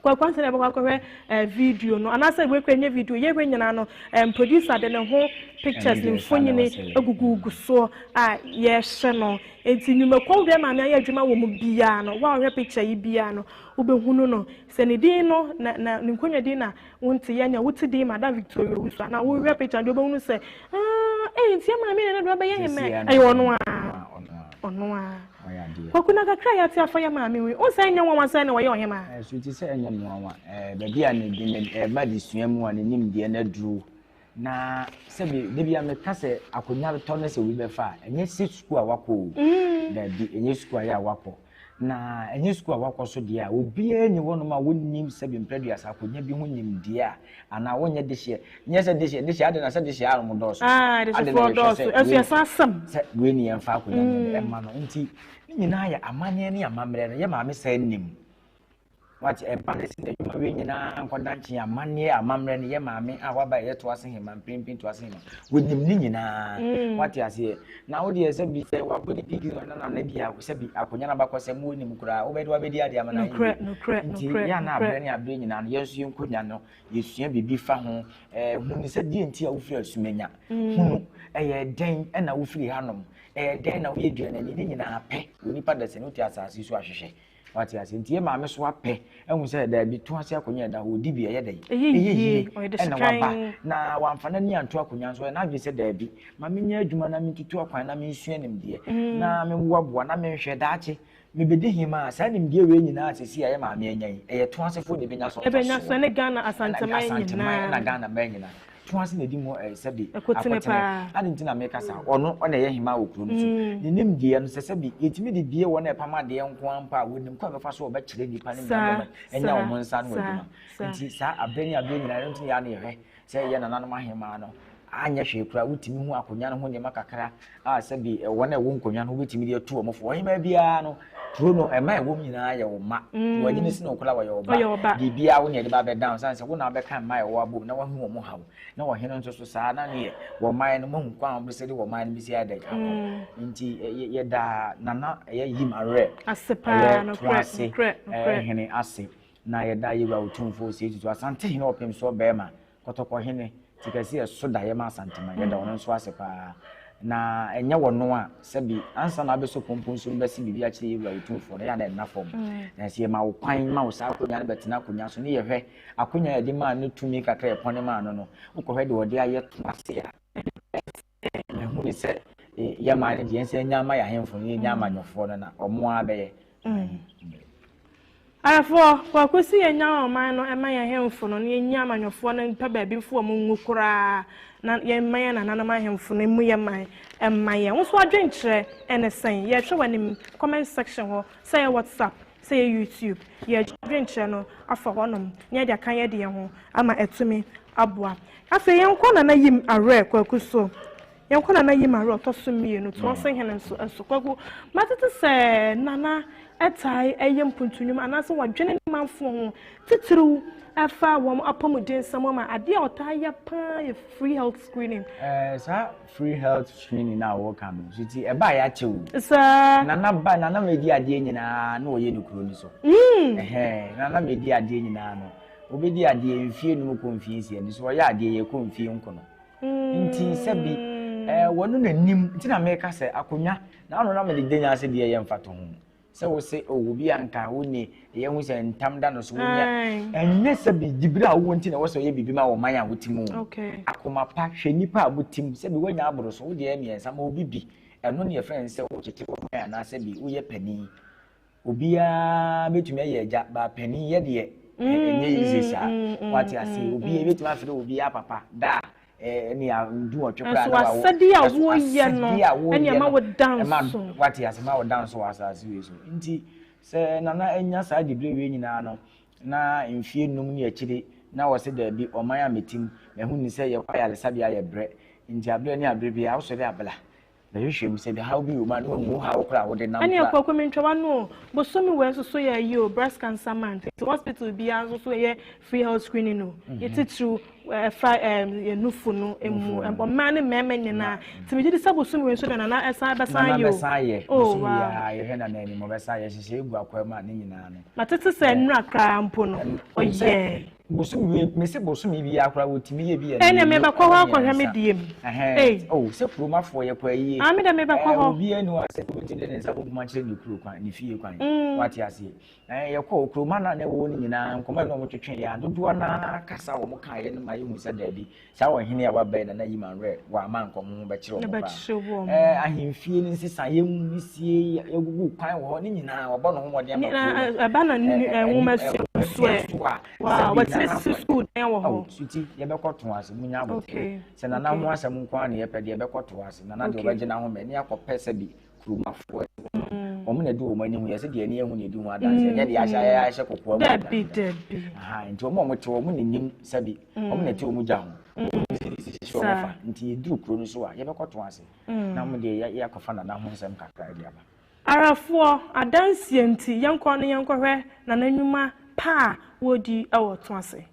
Speaker 3: Kwaku ansa na yɛbɛkɔ akɔhwɛ eh, video no anaasɛ wei kora nyɛ video yɛhwɛ nyinaa no um, producer de ne ho pictures ne mfonini agugugu soɔ a yɛhyɛ no nti nnwumakuo deɛ maame ayɛ adwuma wɔ mu biara no wo a wohwɛ picture yi biara no wobɛhunu no sɛ ne din no na na ne nkonnwa din na wonte yɛ nea wote din Madam Victoria Owusu anaa wohwɛ picture no deɛ wobɛhunu sɛ ah, eh, nti maame na ne deɛ ɔbɛyɛ hemɛ ɛyɛ ɔno a ɔno a
Speaker 4: Ɔyɛ adeɛ.
Speaker 3: Kwaku na kakra a yɛate afa yɛ maame ho yi, wohu sɛ ɛnyɛ nwanwa sɛ na ɔyɛ ɔhemaa?
Speaker 4: Ɛso te sɛ ɛnyɛ nwanwa. Baabi a ne de ne ɛba adesua mu a ne nimdeɛ no aduru na sɛbi da bi a meka sɛ akonnwa tɔ no sɛ obi bɛfa a, ɛnyɛ sɛ sukuu a wakɔ o. Daabi, ɛnyɛ sukuu a yɛ a wakɔ. Na ɛnyɛ sukuu a wakɔ so deɛ a, obiara nni hɔnom a wɔnnim sɛbi mprɛduasa akonnwa bi ho nimdeɛ a anaa wɔnyɛ dehyeɛ. Nyɛ sɛ dehyeɛ, dehyeɛ ade na sɛ dehyeɛ a wɔn dɔɔso.
Speaker 3: Ah, dehyefoɔ dɔɔso. Ɛso yɛ san asɛm.
Speaker 4: Sɛ wei ni yɛmfa akonnwa no mm. ɛma no. Nti ne nyinaa yɛ amanneɛ ne amammerɛ no yɛ maame sɛ nim. Wate ɛba ne sɛ n'adwuma wei nyinaa nkɔda nkyɛn amanneɛ amammerɛ no yɛ maame a waba ɛyɛ to ase hema mprempren to ase hema. Wɔnim ne nyinaa. Mm. Wate aseɛ. Na wo deɛ sɛ bi sɛ wabɔ ne big na na na bi a sɛ bi akonnwa no abakɔsɛm mu nim koraa wobɛde wabɛdi adeɛ ama no ayɛ yie. Nti yɛ a na aberɛ ne aberɛ nyinaa no yɛn nso yɛn nkonnwa no yɛsua biribi fa ho. Ɛɛ hunu sɛ deɛ nti a wofiri Asumanya. Mm. Hunu ɛyɛ dɛn ɛna wofiri hanom. Ɛyɛ dɛn na woyɛ duanani ne nyinaa pɛ. Onipa dasani wote asase so ahwehwɛ. Wate ase nti yɛ maame so apɛ ɛhu sɛ daabi to ase akonnwa ɛda hɔ odi bi ɛyɛ dɛn
Speaker 3: ɛyɛ yie
Speaker 4: ɛna waba na wamfa n'ani anto akonnwa nso ɛna adwene sɛ daabi ma menyɛ adwuma na mentutu akwan na mensua nimdeɛ mm. na memmoaboa na menhwɛ daakye Mebedi hema a, saa nimdeɛ wei nyinaa a seesei a yɛ maame anya yi, ɛyɛ Toasefoɔ na ɛbɛnya so mfasoɔ.
Speaker 3: Ɛbɛnya so, ɛne Ghana Asanteman nyinaa.
Speaker 4: Asanteman ɛna Ghana man nyinaa. Toase na ɛdi mu ɛɛ sɛbi
Speaker 3: akotene paa.
Speaker 4: Ade nti na meka saa, ɔno ɔna ɛyɛ hema wɔ kuro no so. Mm. Ne nimdeɛ no sɛ sɛbi yɛtumi de bie wɔn a ɛpam adeɛ nko ara mpo a, wɔnim kwan a ɛbɛfa so wɔbɛkyerɛ nnipa ne nyinaa ma ɛnya wɔn nsa ano adwuma. Nti saa aberɛ ne aberɛ nyinaa ɛno nti na yɛ a na yɛhwɛ sɛ yɛ nananom ahemaa no anyɛ hwee koraa wotumi hu akonnwa no ho nneɛma kakra a sɛbi wɔn a ɛwɔ nkonnwa no wobɛtumi de atu wɔn fo. Ɔhemaa biara no kuro no ɛma ɛwɔ mu nyinaa yɛ wo mma. Mm. Wɔanyini sene wo koraa wɔyɛ wo ba. Biribiara wo ne ɛde ba bɛda wo sane sɛ wo na wobɛka mma ɛwɔ abom na wahu wɔn haw. Na ɔhene nso so saa na neɛ wɔ man no mahu kwan a wɔbɛsɛ de wɔ man no bɛsi ayɛ dɛn akɔ. Mm. Nti yɛda nana ɛyɛ yim awerɛ ɛyɛ toase hene ase na yɛda yɛwura Otumfoɔ Osei Tutu Asantehene Ɔpemsoɔ Bɛɛma Kɔtɔkɔhene, ti kɛse ɛso daeɛ ma Asanteman, yɛda ɔno nso ase paa. Na ɛnyɛ wɔno a, sɛbi ansa na abɛsɔ pompo nso no bɛse biribi akyerɛ yɛn Wura Otumfoɔ no, ɛyɛ a na ɛnna fam. Na sɛ yɛma wo kwan ma wo saa akonya no bɛtena akonya so ne yɛhwɛ akonya a yɛde maa no tumi kakra a yɛpɔne maa no no, wokɔhwɛ deɛ ɔde ayɛ to ase a, mahu ne sɛ yɛ man no deɛ yɛn sɛ yɛnya ama yɛn ahemfo no yɛnya amanyɔfoɔ no na ɔmo ara bɛyɛ.
Speaker 3: Ayɛfoɔ, Kwaku se yɛnya ɔman no ɛma yɛn ahemfo no na yɛnya amanyɔfoɔ no mpɛ baabi mfo wɔn ngu koraa na yɛmma yɛn nananom ahemfo no mmu yɛn man mma yɛn. Wo nso adwenkyerɛ ɛne sɛn? Yɛhwɛ w'anim comment section hɔ sɛ ɛyɛ WhatsApp, sɛ ɛyɛ YouTube, yɛgye adwenkyerɛ no afa hɔnom na yɛde aka yɛn deɛ ho ama atumi aboa. Afei yɛnkɔ Nana Yim Awerɛ Kwaku so. Yɛnkɔ Nana Yim Awerɛ ɔtɔ so mmienu, Toase Hene nso so. Kwaku, matete sɛ Nana taa yɛ mpuntunwuma anaasɛ ɔdwene ne manfoɔ ho titiriw ɛfa wɔn apɔmuden nsɛm ho ma adeɛ a ɔtaa yɛ paa yɛ free health screening.
Speaker 4: Ɛɛ saa free health screening a wɔka no so ti ɛbaa yɛ akyɛ o.
Speaker 3: Saa.
Speaker 4: Nana ba nana ma edi adeɛ nyinaa na ɔyɛ ne kuro no so. Ɛhɛn nana ma edi adeɛ nyinaa no. Obedi adeɛ mfie num kɔ mfie nsia ni so ɔyɛ adeɛ yɛ kɔ mfie nkono. Nti sɛbi ɛɛ wɔn na nim nti na meka sɛ akonnwa na ano na mede denya ase deɛ yɛ mfatoho sɛ wo se oh obi anka wo ne yɛ hu sɛ ntam da no so wonya ɛnyɛ sɛ bi dibere a wowɔ nti na wɔsɛ ɔyɛ biribi ma wɔ man a wote mu akoma pa hwɛ nipa a wote mu sɛ bi woanya aboro so wo deɛ mmiɛnsa ma obi bi ɛno ne yɛfrɛ no sɛ wokyekye wɔ man anaasɛ bi woyɛ panin Obiara bɛtumi ayɛ agya ba panin yɛ deɛ ɛnyɛ easy saa wate ase obiara bɛtumi afrɛ obiara papa da ɛne ndu ɔtwe koraa na wawo
Speaker 3: asɛdeɛ a woyɛ no ɛne ɛma wo da nso
Speaker 4: wate ase ma wo da nso wɔ asase wei so nti sɛ nana anya saa dibere wei nyinaa no na mfie num ne akyire. Na wɔse daabi, ɔman a mete mu, mahu ne sɛ yɛkɔ ayaresabea a yɛbrɛ, nti aberɛ ne aberɛ biara wosɔre a bla bɛhwehwɛ mu sɛ haw bi wɔ mu a na wahu wo haw koraa a wode nam
Speaker 3: Ɛneɛ
Speaker 4: koraa.
Speaker 3: Kwaku mentwa w'ano o, bosome wei nso so yɛ ayi o, breast cancer month, nti hospital biara nso so yɛ free health screening o, yɛ titiriw ɛfa yɛ nufu no mu, mmaa ne mmarima nyinaa, nti megye di sɛ bosome wei nso deɛ Nana ɛsan bɛsan
Speaker 4: Nana
Speaker 3: ayɛ o.
Speaker 4: bɛsan ayɛ,
Speaker 3: Oh
Speaker 4: bosome
Speaker 3: wow.
Speaker 4: biara yɛhwɛ Nana anim ɔbɛsan ayɛ, hyehyɛ egu akwaa mu a ne nyinaa no.
Speaker 3: Matete sɛ nnura koraa mpo no, ɔyɛɛ.
Speaker 4: Bosome wei, mese bosome biara koraa wɔtumi yɛ bi yɛ
Speaker 3: Ɛnna
Speaker 4: mmienu
Speaker 3: mebɛkɔ hɔ
Speaker 4: ɛne
Speaker 3: akɔhwɛ me
Speaker 4: mmiɛnsa.
Speaker 3: deɛ mu.
Speaker 4: Ɛhɛn,
Speaker 3: Ei.
Speaker 4: oh, sɛ kuromafoɔ yɛkɔ ayie.
Speaker 3: Ah, me deɛ mebɛkɔ
Speaker 4: Ɛɛ,
Speaker 3: hɔ.
Speaker 4: obiara ni hɔ a sɛ obɛtumi de ne nsa benkum akyerɛ ne kuro kwan, ne fie kwan. Wate aseɛ? Ɛɛ, yɛkɔɔ kuroma no a na ɛwɔ hɔ no nyinaa, nkɔmmɔ a na wɔtwetwe yɛ a, dodoɔ no ara kasa a wɔkaeɛ no ma yɛhu sɛ daabi, Saa ɔhene a waba yi Nana Yiman werɛ wamma anka ɔmo ho bɛkyere ɔmo koraa. Ɛɛ ahemfie no nsesaeɛ mu ne sie yɛgugu kwan wɔ hɔ ne nyinaa wɔbɔ ne ho mmɔden ama kuro no.
Speaker 3: Ɛba na nwoma sua nso ɛ. Wow, wɔtumi sisi sukuu dan wɔ hɔ.
Speaker 4: Suti yɛbɛkɔ to ase munya abotire. Sɛ Nana ho asɛm nko ara na yɛpɛ deɛ yɛbɛkɔ to ase. Nana deɛ ɔbɛgye n'ahome ne akɔpɛ sɛbi kuromafoɔ wɔn na ɛde wɔn ani hu yɛsɛ deɛ ani ahu na ɛdi ho adanse ɛnyɛ deɛ ahyɛ ayɛ ahyɛ kokoa mu
Speaker 3: dabi dabi
Speaker 4: nti wɔn a wɔte wɔn na nim sɛbi wɔn na ɛte wɔn gya ho wɔn sɛ de sisi wɔn fa nti yɛduru kuro no so a yɛbɛkɔto ase na wɔn deɛ yɛakɔfa nana ho nsɛm kakra de aba.
Speaker 3: Arafoɔ, adanseɛ nti yɛnkɔ na yɛnkɔhwɛ Nana nnwuma pa a wɔredi wɔ to ase.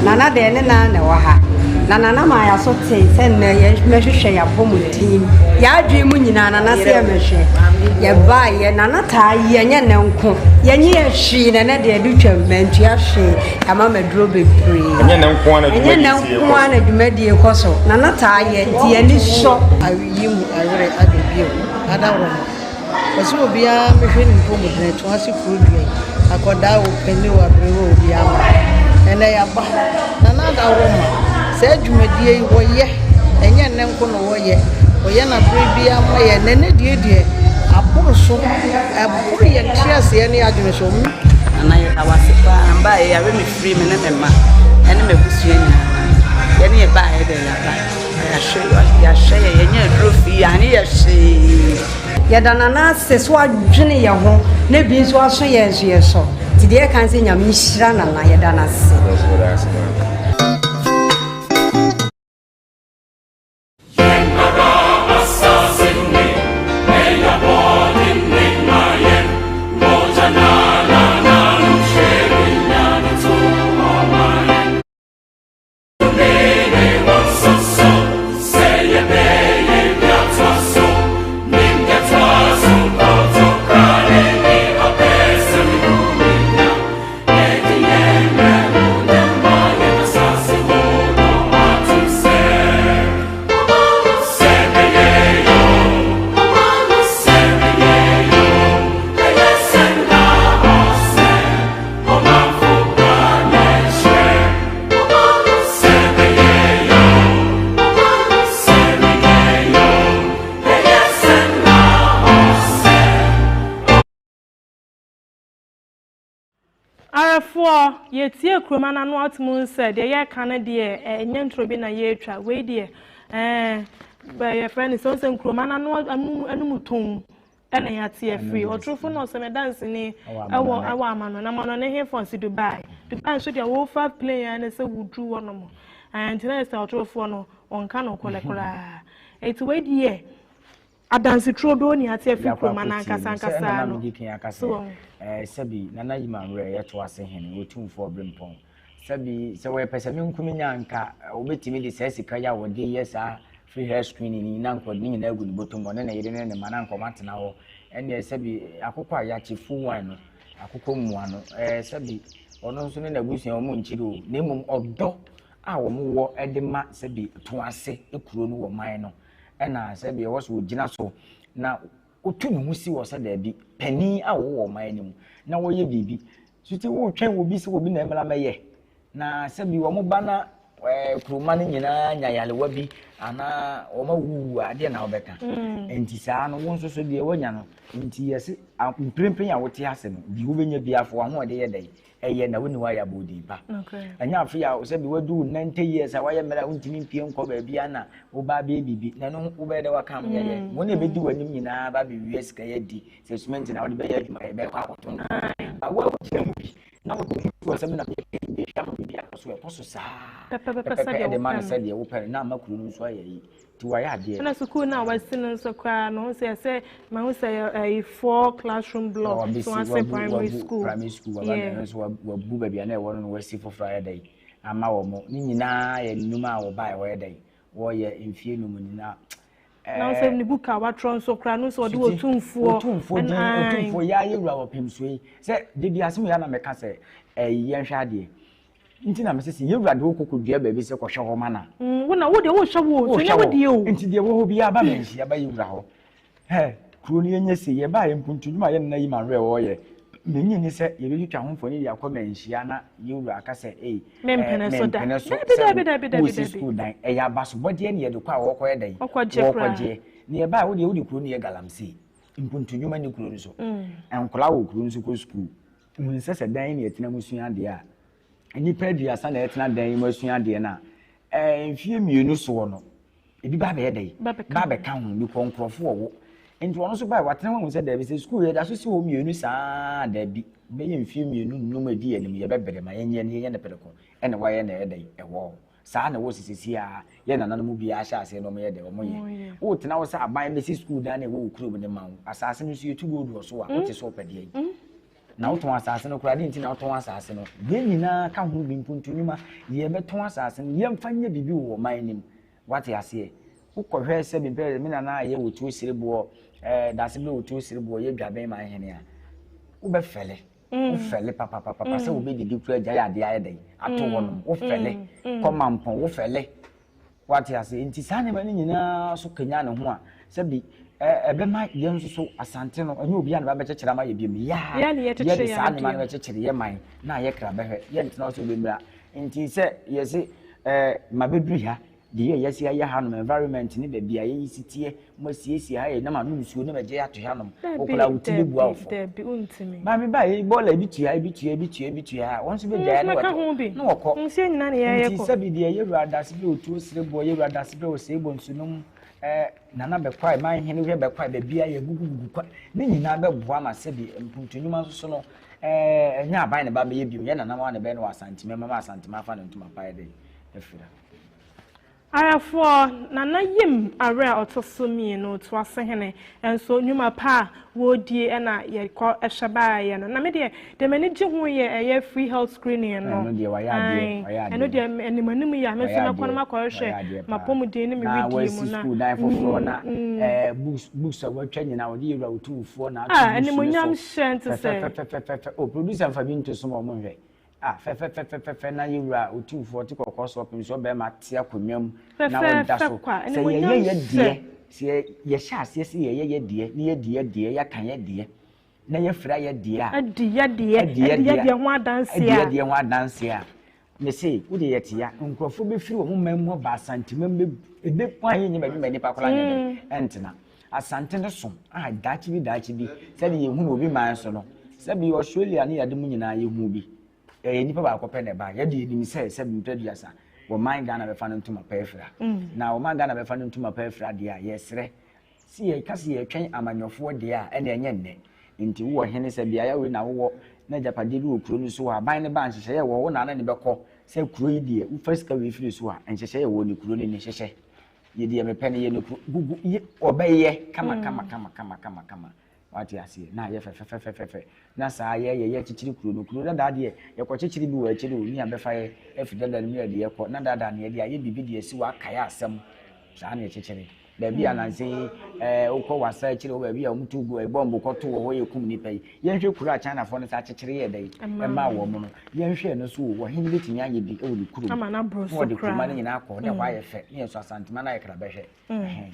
Speaker 7: Nana deɛ ne nan na ɛwɔ ha na nana maa yɛaso tee sɛ nnɛ yɛmɛhwehwɛ yɛapɔmuden mu yɛadwene mu nyinaa nana sɛ yɛmɛhwɛ yɛbaeɛ nana taa yɛ nyɛ nnɛ nko yɛnye yɛ hwee na ɛnɛ deɛ ɛde twam mantua hwee yɛama maduro bebree
Speaker 8: ɛnyɛ nnɛ nko ara
Speaker 7: na dwumadie kɔ so nana taa yɛ nti yɛni sɔ
Speaker 9: ayi mu awerɛ abɛ bio adaworoma Ɔse obiara mehwɛ ne mpɔmuden to ase kuro dua yi akɔdaa o panin o aberewa o obiara ma ɛnɛ yaba Nana Adaworoma saa dwumadie yi wɔyɛ ɛnyɛ nnɛ nko na wɔyɛ wɔyɛ na bere biara ma yɛ na ɛnɛ deɛ deɛ aboro so ɛboro yɛn nteaseɛ ne adwene so.
Speaker 10: Nana yɛda wo ase paa mbaa yɛ yare me firi me ne me mma ɛne m'abusua nyinaa yɛne yɛ baa yɛ dɛ yaba yɛahwɛ yɛahwɛ yɛ yɛnyɛ aduro fii yɛanye yɛ hwee.
Speaker 7: Yɛda Nana ase sɛ wadwene yɛn ho na bi nso aso yɛn nso yɛ sɔ nti deɛ yɛka ne sɛ Nyame nhyira Nana yɛda no ase.
Speaker 3: Arefoɔ, yɛtie kuroma no ano ato mu sɛ deɛ yɛreka no deɛ ɛnyɛ ntoro bi na yɛretwa. Wei deɛ ɛɛ yɛfrɛ no sɛ sɛ nkuroma no ano anum anum tɔn ɛna yɛate afiri. Ɔtorofo no ɔsɛ mɛdanseni ɛwɔ ɛwɔ amano na amano ne hefa ɔsi Dubai. Dubai nso deɛ wofa plane ara ne sɛ woduru hɔnom. Ɛɛ nti na yɛ sɛ ɔtorofoɔ no ɔnka nokorɛ koraa. Eti wei deɛ Adanse turodoo ne ate afi
Speaker 4: Yɛakɔ
Speaker 3: kuroma no
Speaker 4: akɔtie
Speaker 3: ankasa
Speaker 4: no. Sɛ
Speaker 3: ankasa
Speaker 4: ɛna na
Speaker 3: no.
Speaker 4: medi kan aka
Speaker 3: So
Speaker 4: sɛ,
Speaker 3: wɔn.
Speaker 4: eh, sɛbi Nana Yima Nwerɛ yɛ to ase hene, Otumfoɔ Berempɔn. Sɛbi sɛ wɔyɛ pɛsɛmenkominya a anka wɔbɛtumi de saa sika yi a wɔde yɛ saa free health screening yi na anka wɔde ne nyinaa agu ne bɔtɔ mu, ɔne ne yere ne ne mma na anka wɔatena hɔ. Ɛnneɛ sɛbi akokɔ a yɛakye full wine no, akokɔ mua no, eh, sɛbi ɔno nso ne n'abusua wɔn nkyiri o, na mmom ɔdɔ a wɔwɔ de ma sɛbi to ase kuro no wɔ man no. Ɛna sɛdeɛ ɛwɔ sɛ ɔgyina so na ɔtu ne ho si hɔ sɛ daabi, panin a ɔwɔ ɔman no mu na wɔyɛ biribi. So ti wotwɛn obi sɛ obi na ɛmmra mɛyɛ na sɛbi wɔn ba na ɛɛ kuroma no nyinaa nya yarewa bi anaa wɔn awuwu a adeɛ na wɔbɛka. Mm. Nti saa no wo nso so deɛ woanya no nti yɛse mprempren a wote ase no deɛ wobɛnya biara fo w'ahoɔden yɛ dɛn ɛyɛ na wonni hɔ ayɛ abɔdin pa. Ɛnyɛ afei a sɛ bi wadu 90 years a wayɛ mmerɛ a wontumi mpie nkɔ baabi a na woba abɛyɛ biribi na ɛno wobɛyɛ dɛ waka yɛyɛ mm. wɔn a ɛbɛdi w'anim nyinaa ba bɛwia sika yɛ di sɛ cement na wode bɛyɛ adwuma yɛbɛkɔ akɔto no ba wo a wogyina mu bi na wode ho wɔ sɛ me na meyɛ bɛhwɛ ama biribi akɔ so ɛkɔ so saa pɛpɛpɛ ɛde ma no sɛdeɛ wopɛ no na ama kuro no nso ayɛ yi Nti wayɛ adeɛ.
Speaker 3: Ɛna sukuu no a wasi no nso koraa no ho sɛ ɛsɛ mahu sɛ ɛyɛ four classroom block so ase primary school.
Speaker 4: Primary school waba yeah. no nso wabu baabi a na ɛwɔ no na wasi foforɔ ayɛ dɛ ama wɔn ne nyinaa yɛ nnwuma a wɔba a wɔyɛ dɛ wɔyɛ mfie num nyinaa.
Speaker 3: Na sɛ ne book a watwerɛ nso koraa no sɛ ɔde otumfoɔ
Speaker 4: otumfoɔ din otumfoɔ yɛ ayɛ wura wɔ pɛmsuo yi sɛ debi asɛm yɛ na mɛka sɛ ɛyi yɛnhwɛ adeɛ Nti na mese sɛ yɛwura de wo kɔ kɔdua baabi sɛ kɔhwɛ hɔ ma no a.
Speaker 3: Mm, wo na wo deɛ wohwɛ wo o, nso nyɛ wo deɛ o.
Speaker 4: Nti deɛ wɔ hɔ biara ba manhyia ba yɛwura hɔ. Hɛ, kuro no yɛnyɛ sei, yɛbaa yɛ mpuntu dwuma a yɛn nana yi ma werɛ ɔɔyɛ. Menye nni sɛ yɛbɛtwitwa ho mfoni de akɔ manhyia na yɛwura aka sɛ ei,
Speaker 3: Mempene so da.
Speaker 4: mempene so
Speaker 3: Dabi,
Speaker 4: sɛ
Speaker 3: dabi, dabi, dabi,
Speaker 4: wosi
Speaker 3: dabi.
Speaker 4: sukuu dan. Ɛyɛ abasobɔdeɛ ne yɛde kɔ a wɔkɔyɛ dɛn?
Speaker 3: Wɔkɔgye koraa.
Speaker 4: Wɔkɔgyeɛ. Na yɛbaa wo deɛ wode kuro no yɛ galamsey. Mpuntu dwuma nni kuro no so. Nkwadaa wɔ kuro no so kɔ sukuu. Hu sɛ sɛ dan yi na yɛtena mu sua adeɛ a, nnipa aduasa na ɛtena dan yi mu asua adeɛ no a, ɛɛ mfie mmienu soɔ no, ebi ba abɛyɛ dɛn? Ba abɛka ho bi kɔ nkurɔfo wɔ wo. Nti ɔno nso bae, watena ho ahu sɛ daabi sɛ sukuu yɛda so si hɔ mmienu saa daabi, bɛyɛ mfie mmienu nnum adi yɛn anim yɛbɛbrɛ ma yɛnyɛ no yɛnyɛ no prɛko ɛna wayɛ na ɛyɛ dɛn ɛwɔ hɔ. Saa na ɛwɔ sisisi a yɛn nananom biara hyɛ aseɛ na wɔyɛ dɛn wɔyɛ. Wotena hɔ sɛ aban bɛsi sukuu dan na ɛwɔ wo kurom no ma wo. Asase no nso yɛtu gold wɔ so a, wote sɛ wopɛ deɛn? Na wotɔn asase no koraa, adɛn nti na wotɔn asase no? Yɛn nyinaa ka ho bi, mpuntu nnwuma, yɛbɛtɔn asase no, yɛmfa nyɛ biribi wɔ ɔman no mu. Wate aseɛ? Wokɔhwɛ sɛ mepɛ me nana ayɛ wɔtuo sereboɔ, ɛɛ daase berɛ wɔtuo sereboɔ yɛ dwaben man hene a, wobɛfɛle. Wofɛle papapapa sɛ wobɛdidi koraa gyae adeɛ ayɛ dɛn ato hɔ nom. Wofɛle kɔ mampɔn, wofɛle. Wate ase? Nti saa nneɛma no nyinaa so kanyan ne ho a, sɛbi ɛbɛma yɛn nso so Asante no, ɛnyɛ obiara na bɛbɛkyekyere ama yɛ biom. Yɛ a yɛde saa nneɛma no bɛkyekyere yɛ man na ayɛ kra bɛhwɛ. Yɛntena hɔ sɛ obi mmra. Nti sɛ yɛse ɛɛ ma bɛduru ha, deɛ yɛ yɛasi ayɛ hanom, environment ne baabi a yɛyi si teɛ, mo asiesie ha yɛ na ma nom nsuo na magye ato hanom. Wokora wo ti bɛbua wo fɔ. Maame ba yi bɔɔla ebi tua ebi tua ebi tua ebi tua a wɔn nso bɛgyae na wɔtɔ na wɔkɔ. Nti sɛbi deɛ yɛwura adase bi otuo sere boɔ yɛwura adase bi osei bɔ nsunom ɛɛ nana bɛkwae man hene hwɛ bɛkwae baabi a yɛgugugugu kwa ne nyinaa bɛboa ma sɛbi mpuntu nnwuma nso so no ɛɛ ɛnyɛ aban ne ba bɛyɛ bio yɛ nana wa ne bɛyɛ no wɔ asantema mama asantema afa ne ntoma pa yɛ dɛ afira.
Speaker 3: Ayɛfoɔ, Nana Yim awerɛ a ɔtɔ so mmienu, Toasehene, nso nnwuma pa a wɔredie na yɛkɔ hwɛ baeɛ no. Na me deɛ, deɛ m'ani gye ho yɛ ɛyɛ free health screening no.
Speaker 4: Ɛno deɛ wayɛ adeɛ, wayɛ adeɛ.
Speaker 3: Ɛno deɛ anim anim yɛ a, me nso mɛkɔ na makɔhwehwɛ m'apɔmuden ne me
Speaker 4: Na
Speaker 3: wedeɛ
Speaker 4: wasi
Speaker 3: mu na.
Speaker 4: sukuu dan foforɔ na ɛɛ books books a watwa nyinaa wɔde yɛ wura otumfoɔ na ato
Speaker 3: Ah,
Speaker 4: books no
Speaker 3: animuonyam
Speaker 4: so.
Speaker 3: hyɛ nte sɛ.
Speaker 4: Fɛfɛfɛfɛfɛ. O producer nfa bi nto so ma wɔn nhwɛ. Ah, fɛfɛfɛfɛfɛ na yɛ wura otumfoɔ te kɔkɔɔ so ɔpem so ɔbɛrima te akonnwa mu na ɔda so.
Speaker 3: Fɛfɛɛfɛ kwa,
Speaker 4: Sɛ
Speaker 3: animuonyam
Speaker 4: yɛyɛ yɛ deɛ,
Speaker 3: hyɛ.
Speaker 4: sɛ yɛhyɛ aseɛ sɛ yɛyɛ yɛ deɛ na yɛdi yɛ deɛ, yɛaka yɛ deɛ, na yɛfira yɛ deɛ a.
Speaker 3: Adi yɛ deɛ,
Speaker 4: Adi yɛ
Speaker 3: adi yɛ
Speaker 4: deɛ
Speaker 3: deɛ ho adanseɛ
Speaker 4: adi yɛ
Speaker 3: a.
Speaker 4: deɛ ho adanseɛ a. Mese, wo deɛ yɛte ya, nkurɔfoɔ bɛfiri wɔn man mu aba Asante man mu, ɛbɛ kwan yɛnyɛ baabi ma nnipa koraa nyɛ dɛn, ɛntena. Asante no so a daakye bi daakye bi sɛdeɛ yɛhu no obi man so no, sɛbi Australia ne yɛade mu nyinaa yɛhu bi. Ɛyɛ nipa baako pɛ na ɛba. Yɛde yɛnim sɛ sɛ mpɛ duasa wɔman Ghana bɛfa no ntoma pa afira. Na wɔman Ghana bɛfa no ntoma pa afira deɛ a yɛsrɛ sɛ yɛka sɛ yɛtwɛn amanyɔfoɔ deɛ a ɛna ɛnyɛ nnɛ. Nti wowɔ hene sɛ beaeɛ wei na wowɔ na agyapadeɛ bi wɔ kuro no so a aban no ba nhyehyɛeɛ wɔ wo na ne ne bɛkɔ sɛ kuro yi deɛ wofa sika wei firi so a nhyehyɛeɛ wɔ ne kuro no ni hyehyɛ yɛ deɛ mepɛ no yɛ no kuro gugu yɛ ɔbɛyɛ kama kama kama kama kama kama. Wate aseɛ? Na ayɛ fɛfɛfɛfɛfɛ. Na saa yɛ yɛ yɛkyekyere kuro no. Kuro dadaa deɛ, yɛkɔkyekyere bi wɔ akyire o, ne abɛfa yɛ afiri dada no mu yɛde yɛkɔ. Na daadaa no yɛde ayɛ biribi de asi hɔ akae asɛm. Saa na yɛkyekyere. Baabi a nansa yi, ɛɛ, wokɔ Wassa akyire hɔ baabi a wɔto gu, bɔmbo kɔto wɔ hɔ yɛkum nnipa yi. Yɛnhwɛ kuro a Chinafoɔ no saa kyekyere yɛɛ dɛn ɛmaa wɔn no. Yɛnhwɛ ɛno nso o, ɔhene bɛtumi ayɛ bi wɔ ne kurom. Na wɔde kuroma no nyinaa akɔ hɔ, na ɛhɔ ayɛ fɛ, na yɛn nso Asantema no ayɛ krabɛhwɛ. Ɛhɛn.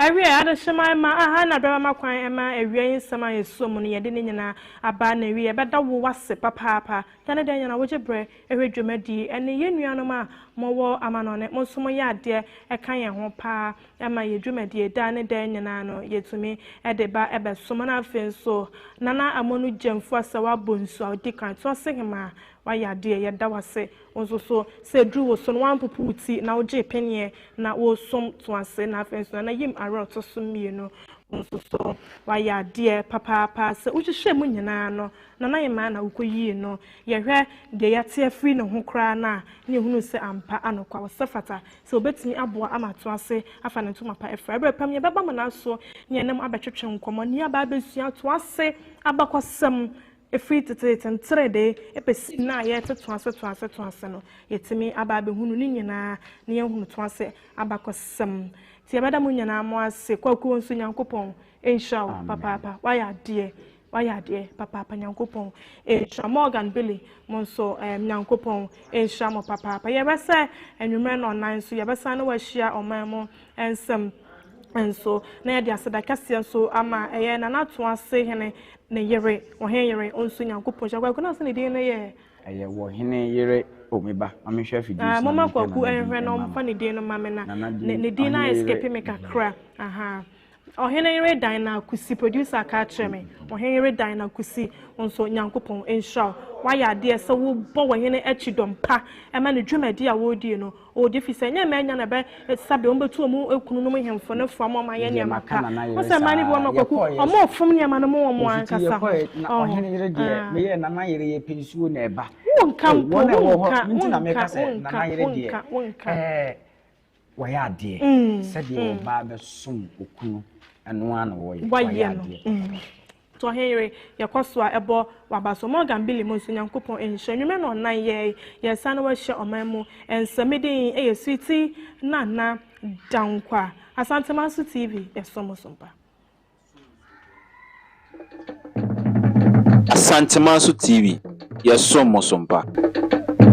Speaker 3: Awiei, adehyeman mma, aha na bɛma kwan ma awia yi nsɛm a yɛsuo mu no yɛde ne nyinaa aba n'awie. Yɛbɛda wo ase papaapa. Da ne da nyinaa wogye berɛ hwɛ dwumadie yi ne yɛn nuanom a mowɔ amanɔne, mo nso moyɛ adeɛ ka yɛn ho paa ma yɛn dwumadie da ne da nyinaa no yɛtumi de ba bɛsom. Na afei nso Nana Amonu Gyamfua sɛ woabɔ nsu a wodi kan to ase hemaa, woayɛ adeɛ, yɛda wo ase. Wo nso so, sɛ eduru wo so no, woampopo wo ti na wogyee peneɛ na woresom to ase, na afei nso Nana Yim Awerɛ ɔtɔ so mmienu, wo nso so woayɛ adeɛ papaapa. Sɛ wohwehwɛ mu nyinaa no, Nana Yemaa na wokɔyii no. Yɛhwɛ deɛ yɛate afiri ne ho koraa no a, na yɛhunu sɛ ampa anokwa, ɔsɛ fata sɛ ɔbɛtumi aboa ama ato ase afa ne ntoma pa afira. Berɛ pam yɛbɛba mo nan so ne yɛne mo abɛtwetwe nkɔmmɔ ne yɛaba abɛsua to ase abakɔsɛm. Ɛfiri teteete nteredee bɛsi nnɛ a yɛrete toase toase toase no, yɛatumi aba abɛhunu ne nyinaa na yɛahunu toase abakɔsɛm. Nti yɛbɛda mo nyinaa mo ase. Kwaku nso Nyankopɔn nhyira wo papaapa. Woayɛ adeɛ, woayɛ adeɛ papaapa. Nyankopɔn nhyira. Morgan Billy, mo nso um, Nyankopɔn nhyira mo papaapa. Yɛbɛsɛ anwummerɛ nnɔnnan nso yɛbɛsan ne wahyia ɔman mu nsɛm nso na yɛde aseda kɛseɛ nso ama ɛyɛ Nana Toase hene ne yere, ɔhene yere nso Nyankopɔn nhyira. Kwaku na sɛ ne din no yɛ.
Speaker 4: Ɛyɛ wɔhene yere o me ba ma menhwɛ afidie
Speaker 3: so na Moma Kwaku nhwɛ na ɔmfa ne din no ma me na ne din no ayɛ escape me kakra. Aha. Ɔhene yere Dinah Kusi, producer ka kyerɛ me. Ɔhene yere Dinah Kusi nso Nyankopɔn nhyira wo. Wayɛ adeɛ sɛ wobɔ wɔhene akyi dɔm pa ɛma ne dwumadi a wɔredie no Ɔdi fi sɛ ɛnyɛ mmaa nya na ɛbɛ sabe wɔn bɛtu wɔn kununom nhemfo ne fo ama wɔn ayɛ nneɛma pa. Wɔn sɛ mmaa no bi wɔn akɔku wɔn ɔfom nneɛma no mu wɔn ankasa ho.
Speaker 4: Ɔhene yere deɛ meyɛ nana yere yɛ pɛ nsuo na ɛba.
Speaker 3: Wonka mpo wonka wonka wonka wonka wonka.
Speaker 4: Wɔyɛ adeɛ sɛdeɛ ɔbaa bɛsom okunu ɛno ara na wɔyɛ wɔyɛ adeɛ.
Speaker 3: To ɔhen yere, yɛkɔ so a ɛbɔ w'aba so. Morgan Billy mo nso Nyankopɔn nhyira. Nwuma na ɔnan yɛe, yɛsan na wahyia ɔman mu nsɛm. Me din yɛ Sweetie Nana Dankwa. Asantemanso TV, yɛsom mo so mpa.
Speaker 1: Asantemanso TV, yɛsom mo so mpa.